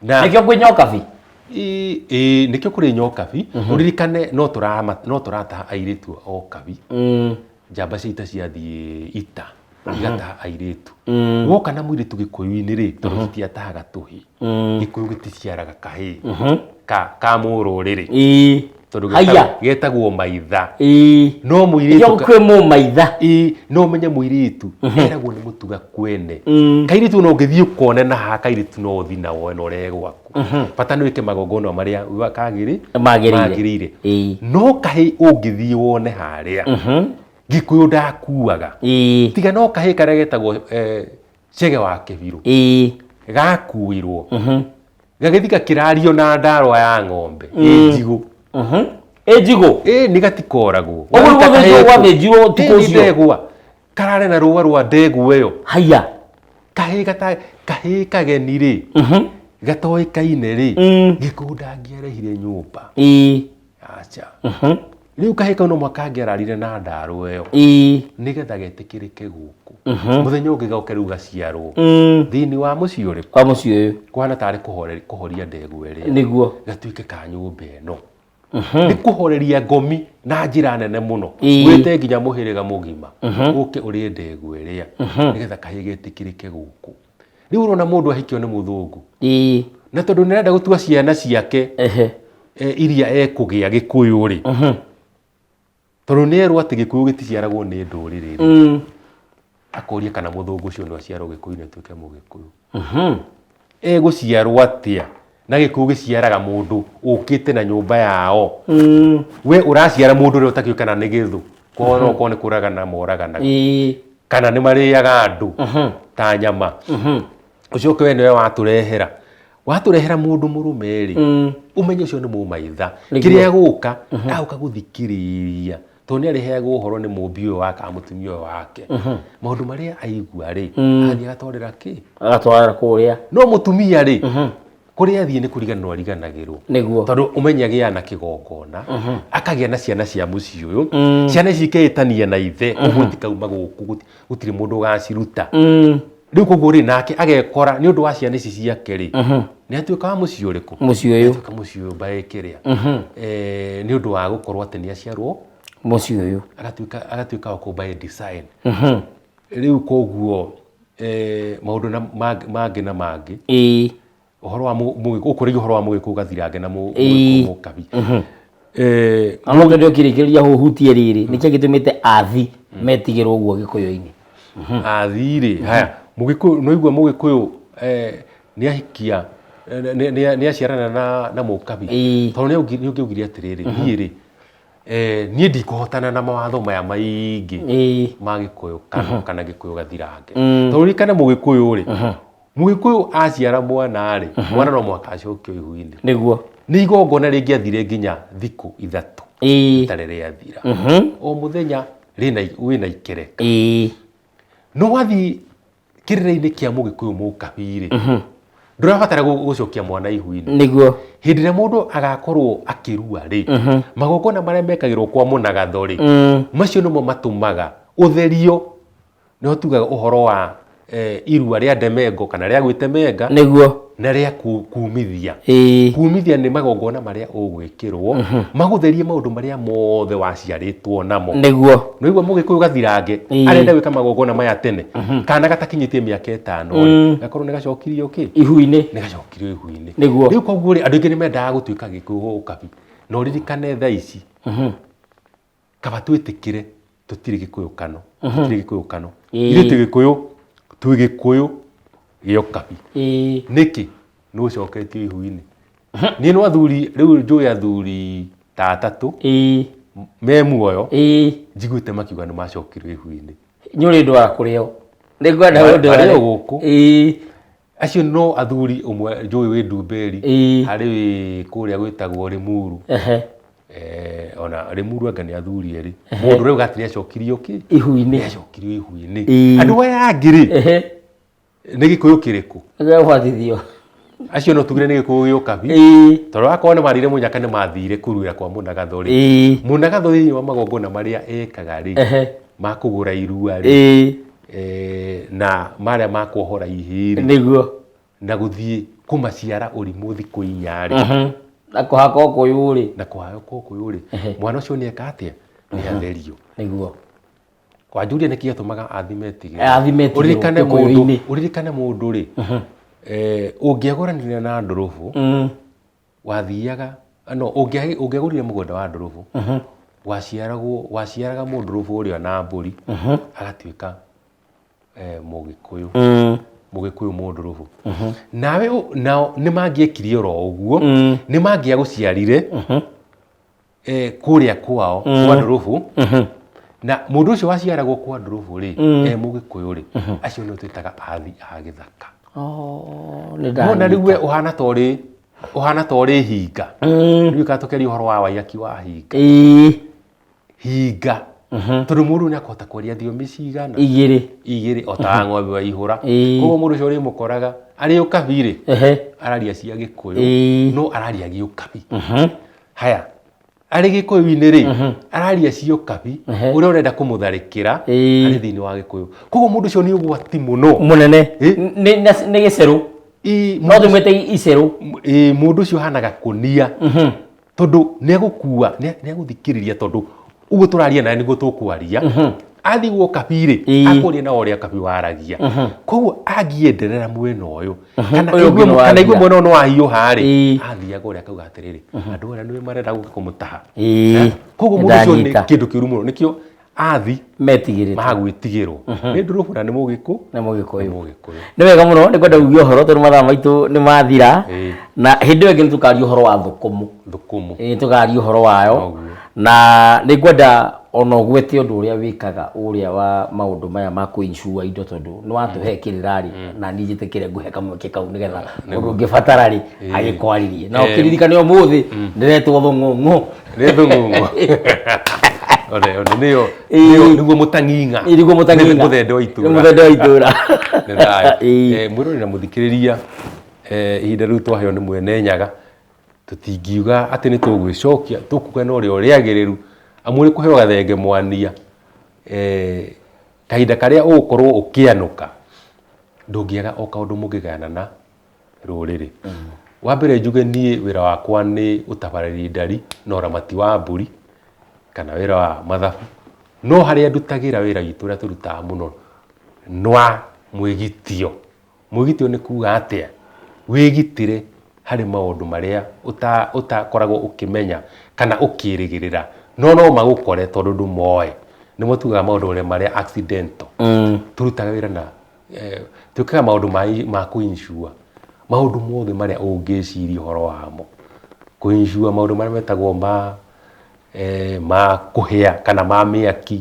Na nĩkĩo kwĩ nyokabi. Ĩĩ, nĩkĩo kũrĩ nyokabi. Ũririkane no tũrataha airĩtu o kabi. Njamba cia ita ciathiĩ ita igataha airĩtu. Woka na mũirĩtu Gĩkũyũ-inĩ rĩ, tondũ gĩtiatahaga tũhĩ, Gĩkũyũ gĩticiaraga kahĩĩ ka mũrũrĩrĩ, tondũ getagwo maitha. No mũirĩtu kwĩ mũmaitha. Ĩĩ, no ũmenye mũirĩtu eragwo nĩ mũtuga kwene. Kairĩtu no ũngĩthiĩ ũkone na haha, kairĩtu no ũthiĩ na woe na ũrehe gwaku, bata nĩ wĩke magongona marĩa kagĩrĩ magĩrĩire. No kahĩĩ ũngĩthiĩ wone harĩa, Gĩkũyũ ndakuaga. Tiga no kahĩĩ karĩa getagwo Chege wa Kĩbirũ gakuirwo gagĩthiĩ gakĩrario na ndarwa ya ng'ombe ĩ njigũ. Ĩ njigũ. Ĩ nĩ gatikoragwo. Ũguo gũthĩnjwo gwathĩnjirwo ũtukũ ũcio. Ndegwa karare na rũa rwa ndegwa ĩyo. Haiya. Kahĩĩ gata kahĩĩ kageni rĩ, gatoĩkaine rĩ, Gĩkũyũ ndangĩarehire nyũmba. Aca. Rĩu kahĩĩ kau no mũhaka angĩararire na ndarwa ĩyo nĩgetha getĩkĩrĩke gũkũ. Mũthenya ũngĩ goke rĩu gaciarwo thĩinĩ wa mũciĩ ũrĩkũ? Wa mũciĩ ũyũ. Kũhana tarĩ kũhoria ndegwa ĩrĩa. Nĩguo. Gatuĩke ka nyũmba ĩno. Nĩ kũhoreria ngomi na njĩra nene mũno. Wĩte nginya mũhĩrĩga mũgima ũke ũrĩe ndegwa ĩrĩa nĩgetha kahĩĩ getĩkĩrĩke gũkũ. Rĩu ũrona mũndũ ahikio nĩ mũthũngũ. Na tondũ nĩ arenda gũtua ciana ciake iria ekũgĩa Gĩkũyũ rĩ, tondũ nĩ erwo atĩ Gĩkũyũ gĩticiaragwo nĩ ndũrĩrĩ rĩ, akoria kana mũthũngũ ũcio no aciarwo Gĩkũyũ-inĩ atuĩke Mũgĩkũyũ. Egũciarwo atĩa na Gĩkũyũ gĩciaraga mũndũ ũkĩte na nyũmba yao? We ũraciara mũndũ ũrĩa ũtakĩũĩ kana nĩ gĩthũ, kwao no okorwo nĩ kũragana moraganaga, kana nĩ marĩaga andũ ta nyama. Ũcoke we nĩwe watũrehera watũrehera mũndũ mũrũme rĩ, ũmenye ũcio nĩ mũmaitha. Kĩrĩa egũka agũka gũthikĩrĩria, tondũ nĩ arĩheagwo ũhoro nĩ mũmbi ũyũ wake kana mũtumia ũyũ wake. Maũndũ marĩa aigua rĩ, agathiĩ agatwarĩra kĩ? Agatwarĩra kũrĩa. No mũtumia rĩ, kũrĩa athiĩ nĩ kũriganĩrwo ariganagĩrwo. Nĩguo. Tondũ ũmenye agĩaga na kĩgongona, akagĩa na ciana cia mũciĩ ũyũ, ciana ici ikeĩtania na ithe, ũguo itikauma gũkũ, gũtirĩ mũndũ ũgaciruta. Rĩu koguo rĩ, nake agekora nĩ ũndũ wa ciana ici ciake rĩ, nĩ atuĩka wa mũciĩ ũrĩkũ? Mũciĩ ũyũ. Atuĩka mũciĩ ũyũ mbaĩ kĩrĩa. Nĩ ũndũ wa gũkorwo atĩ nĩ aciarwo mũciĩ ũyũ. Agatuĩka wa kũu by design. Rĩu koguo maũndũ na mangĩ na mangĩ. Ũhoro wa ũkũrĩria ũhoro wa Mũgĩkũyũ gathirange na Mũgĩkũyũ mũkabi. Ano tondũ ũkĩrĩkĩrĩria hũhutie rĩrĩ, nĩkĩo gĩtũmĩte athi metigĩrwo ũguo Gĩkũyũ-inĩ? Athi rĩ, haya, Mũgĩkũyũ, nĩ waigua Mũgĩkũyũ nĩ ahikia, nĩ aciarana na mũkabi. Tondũ nĩ ũngĩaugire atĩrĩrĩ, niĩ rĩ, niĩ ndikũhotana na mawatho maya maingĩ ma Gĩkũyũ kana Gĩkũyũ gathirange. Tondũ ririkana Mũgĩkũyũ rĩ, Mũgĩkũyũ aciara mwana rĩ, mwana no mũhaka acokio ihu-inĩ. Nĩguo. Nĩ igongona rĩngĩathire nginya thikũ 3 rĩtarĩ rĩathira. O mũthenya wĩna ikereka. No wathiĩ kĩrĩra-inĩ kĩa Mũgĩkũyũ mũkabi rĩ, ndũrabatara gũcokia mwana ihu-inĩ. Nĩguo. Hĩndĩ ĩrĩa mũndũ agakorwo akĩrua rĩ, magongona marĩa mekagĩrwo kwa mũnagatho rĩ, macio nĩmo matũmaga ũtherio. Nĩho tugaga ũhoro wa irua rĩa ndemengo kana rĩa gwĩtemenga. Nĩguo. Na rĩa kumithia. Kumithia nĩ magongona marĩa ũgwĩkĩrwo magũtherie maũndũ marĩa mothe waciarĩtwo namo. Nĩguo. Nĩguo mũgĩkũyũ gathirange arenda gwĩka magongona maya tene, kana gatakinyĩtie mĩaka 5 rĩ, gakorwo nĩ gacokirio kĩ? Ihu-inĩ. Nĩ gacokirio ihu-inĩ. Nĩguo. Rĩu koguo rĩ, andũ aingĩ nĩ mendaga gũtuĩka gĩkũyũ ũkabi, na ũririkane thaa ici kaba twĩtĩkĩre tũtirĩ gĩkũyũ kano, tũtirĩ gĩkũyũ kano. Ithuĩ twĩ gĩkũyũ, twĩ gĩkũyũ gĩa ũkabi. Nĩkĩ? Nĩ ũcoketio ihu-inĩ. Niĩ no athuri rĩu njũĩ athuri ta atatũ me muoyo njiguĩte makiuga nĩ macokirio ihu-inĩ. Nyũrĩ ndwara kũrĩo. Nĩngwenda ũndware. Marĩ o gũkũ. Acio no athuri ũmwe njũĩ wĩ Ndumberi, harĩ wĩ kũrĩa gwĩtagwo Limuru. Ona Limuru anga nĩ athuri erĩ. Mũndũ ũrauga atĩ nĩacokirio kĩ? Ihu-inĩ. Nĩacokirio ihu-inĩ. Andũ aya angĩ rĩ, nĩ gĩkũyũ kĩrĩkũ? Gĩa kũbatithio. Acio no tugire nĩ gĩkũyũ gĩa ũkabi. Tondũ akorwo nĩ marire mũnyaka nĩ mathire kũruĩra kwa Mũnagatho rĩ. Mũnagatho thĩinĩ wa magongona marĩa ekaga rĩ, ma kũgũra irua rĩ, na marĩa ma kuohora ihĩĩ rĩ, Nĩguo. na gũthiĩ kũmaciara ũrimũ thikũ 4 rĩ. Na kũhaka ũkũyũ rĩ. Na kũhaka ũkũyũ rĩ, mwana ũcio nĩ eka atĩa? Nĩ atherio. Nĩguo. Kwanjũria nĩkĩ gĩatũmaga athi metigĩrwo. Athi metigĩrwo, Ũririkane gĩkũyũ-inĩ. mũndũ, ũririkane mũndũ rĩ, ũngĩagũranire na ndũrũbũ, wathiaga, no, ũngĩagũrire mũgũnda wa ndũrũbũ, waciaraga mũndũrũbũ ũrĩa na mbũri, agatuĩka mũgĩkũyũ. Mũgĩkũyũ mũndũrũbũ. Nawe nao nĩ mangĩekire oro ũguo, nĩ mangĩagũciarire, kũrĩa kwao, kwa ndũrũbũ. Na mũndũ ũcio waciaragwo kwa ndũrũbũ rĩ, mũgĩkũyũ rĩ, acio nĩo twĩtaga athi a gĩthaka. Oh, nĩ No na ndanyita. rĩu we ũhana ta ũrĩ, ũhana ta ũrĩ hinga. Rĩu kana tũkĩaria ũhoro wa waiyaki wa hinga. Hinga. Tondũ mũndũ nĩ akũhota kwaria thiomi cigana? Igĩrĩ. Igĩrĩ, o ta ng'ombe wa ihũra. Koguo mũndũ ũcio ũrĩmũkoraga arĩ ũkabi rĩ, araria cia gĩkũyũ, no araria gĩũkabi. Haya, arĩ gĩkũyũ-inĩ rĩ, araria cia ũkabi, ũrĩa ũrenda kũmũtharĩkĩra, arĩ thĩinĩ wa gĩkũyũ. Koguo mũndũ ũcio nĩ ũgwati mũno. Mũnene. Nĩ gĩcerũ. No tũmwĩte icerũ. Mũndũ ũcio ahanaga kũnia. Tondũ nĩ egũkua, nĩ egũthikĩrĩria tondũ ũguo tũraria nawe nĩguo tũkwaria. Athiĩ gwa ũkabi rĩ, akwaria na ũrĩa ũkabi waragia. Koguo angĩenderera mwena ũyũ, Ũyũ ũngĩ nĩ kana aigue waria. mwena ũyũ nĩ wahiũha rĩ, athiaga ũrĩa akauga atĩrĩrĩ, andũ arĩa nĩ marenda gũka kũmũtaha. Koguo mũndũ ũcio nĩ Ndanyita. kĩndũ kĩũru mũno, nĩkĩo athi Metigĩrĩte. Magwĩtigĩrwo. Nĩ ndũrũbũ na nĩ mũgĩkũ? Nĩ mũgĩkũyũ. Nĩ mũgĩkũyũ. Nĩ wega mũno, nĩ kwenda kuugia ũhoro tondũ mathaa maitũ nĩ mathira. Na hĩndĩ ĩyo ĩngĩ nĩ tũkaria ũhoro wa thũkũmũ. Thũkũmũ. Tũkaria ũhoro wayo. Noguo. Na nĩ ngwenda ona ũgwete ũndũ ũrĩa wĩkaga ũrĩa wa maũndũ maya ma kũ-insure indo tondũ nĩ watũhe kĩrĩra rĩ, na niĩ njĩtĩkĩre ngũhe kamweke kau nĩgetha mũndũ ũngĩbatara rĩ, agĩkwarĩrie. Na ũkĩririkane ũmũthĩ ndĩretwo thũng'ũng'ũ. Nĩ thũng'ũng'ũ. One, one, nĩyo, nĩyo, nĩguo mũtang'ing'a. Ĩĩ, nĩguo mũtang'ing'a. Nĩ mũthende wa itũra. Nĩ mũthende wa itũra. Nĩ thayũ. Mwĩroreri na mũthikĩrĩria, ihinda rĩu twaheo nĩ mwene Nyaga, tũtingiuga atĩ nĩ tũgwĩcokia, tũkuga na ũrĩa ũrĩagĩrĩru, amu ũrĩ kũheo gathenge mwania, kahinda karĩa ũgũkorwo ũkĩanũka, ndũngĩaga o kaũndũ mũngĩgayana na rũrĩrĩ. Wa mbere njuge niĩ wĩra wakwa nĩ ũtabarĩri ndari na ũramati wa mbũri, kana wĩra wa mathabu, no harĩa ndutagĩra wĩra witũ ũrĩa tũrutaga mũno nĩ wa mwĩgitio. Mwĩgitio nĩ kuga atĩa? Wĩgitĩre harĩ maũndũ marĩa ũtakoragwo ũkĩmenya kana ũkĩrĩgĩrĩra, no no magũkore tondũ ndũmoĩ. Nĩmo tugaga maũndũ marĩa accidental. Tũrutaga wĩra na twĩkaga maũndũ ma kũ-insure, maũndũ mothe marĩa ũngĩciria ũhoro wamo. Kũ-insure maũndũ marĩa metagwo ma kũhĩa kana ma mĩaki,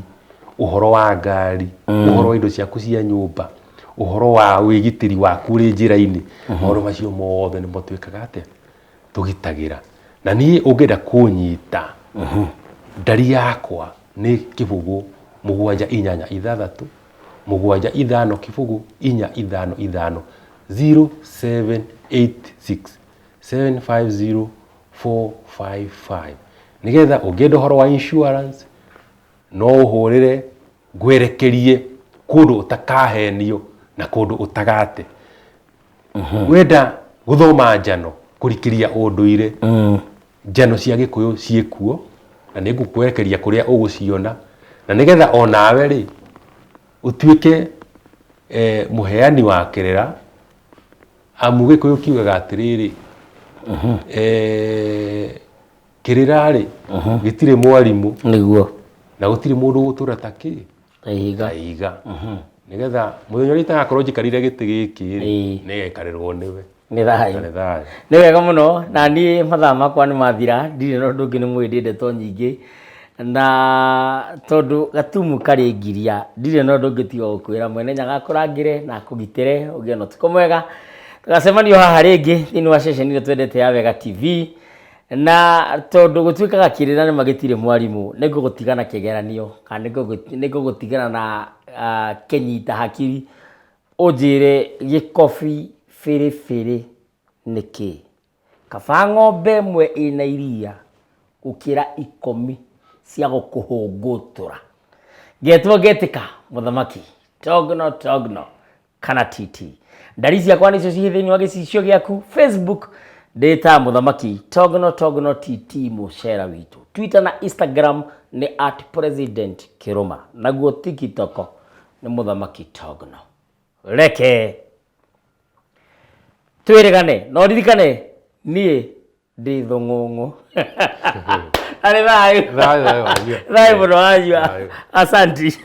ũhoro wa ngari, ũhoro wa indo ciaku cia nyũmba, ũhoro wa wĩgitĩri waku ũrĩ njĩra-inĩ, maũndũ macio mothe nĩmo twĩkaga atĩa? Tũgitagĩra. Na niĩ ũngĩenda kũnyita, ndari yakwa nĩ 0 7 8 6 7 5 0 4 5 5 zero seven eight six seven five zero four five five. Nĩgetha ũngĩenda ũhoro wa insurance no ũhũrĩre ngwerekerie kũndũ ũtakahenio na kũndũ ũtagate. Wenda Gũthoma njano, kũrikĩria ũndũire. Njano cia Gĩkũyũ ciĩkuo, na nĩ ngũkwerekeria kũrĩa ũgũciona, na nĩgetha o nawe rĩ, ũtuĩke mũheani wa kĩrĩra, amu Gĩkũyũ kiugaga atĩrĩrĩ, kĩrĩra rĩ, gĩtirĩ mwarimũ. Nĩguo. Na gũtirĩ mũndũ ũgũtũra ta kĩ? Ta ihiga. Ta ihiga. Nĩgetha mũthenya ũrĩa itagakorwo njikarĩire gĩtĩ gĩkĩ rĩ, nĩgaikarĩrwo nĩwe. Nĩ thayũ. Nĩ thayũ. Nĩ wega mũno, na niĩ mathaa makwa nĩ mathira, ndirĩ na ũndũ ũngĩ nĩ mũĩ ndĩ ndeto nyingĩ, na tondũ gatumu karĩ ngiria, ndirĩ na ũndũ ũngĩ tiga gũkwĩra Mwene Nyaga akũrangĩre na akũgitĩre, ũgĩe na ũtukũ mwega. Tũgacemania o haha rĩngĩ thĩinĩ wa ceceni ĩrĩa twendete ya Wega TV, na tondũ gũtuĩkaga kĩrĩra nĩma gĩtirĩ mwarimũ, nĩ ngũgũtiga na kĩgeranio, kana nĩ ngũgũtigana na kĩnyita hakiri, Ũnjĩre gĩkobi bĩrĩbĩrĩ nĩ kĩĩ? Kaba ng'ombe ĩmwe ĩna iria gũkĩra ikũmi cia gũkũhũngũtũra. Ngetwo ngetĩka mũthamaki Togno Togno kana TT. Ndari ciakwa nĩcio ciĩ thĩinĩ wa gĩcicio gĩaku Facebook ndĩ ta mũthamaki Togno Togno TT mũcera witũ. Twitter na Instagram nĩ at president Kĩrũma. Naguo TikTok nĩ mũthamaki Togno. Reke twĩrĩgane na ũririkane niĩ ndĩ thũng'ũng'ũ. Arĩ thayũ. Thayũ, thayũ, wanyua. Thayũ mũno wanyua. Thayũ. Asanti.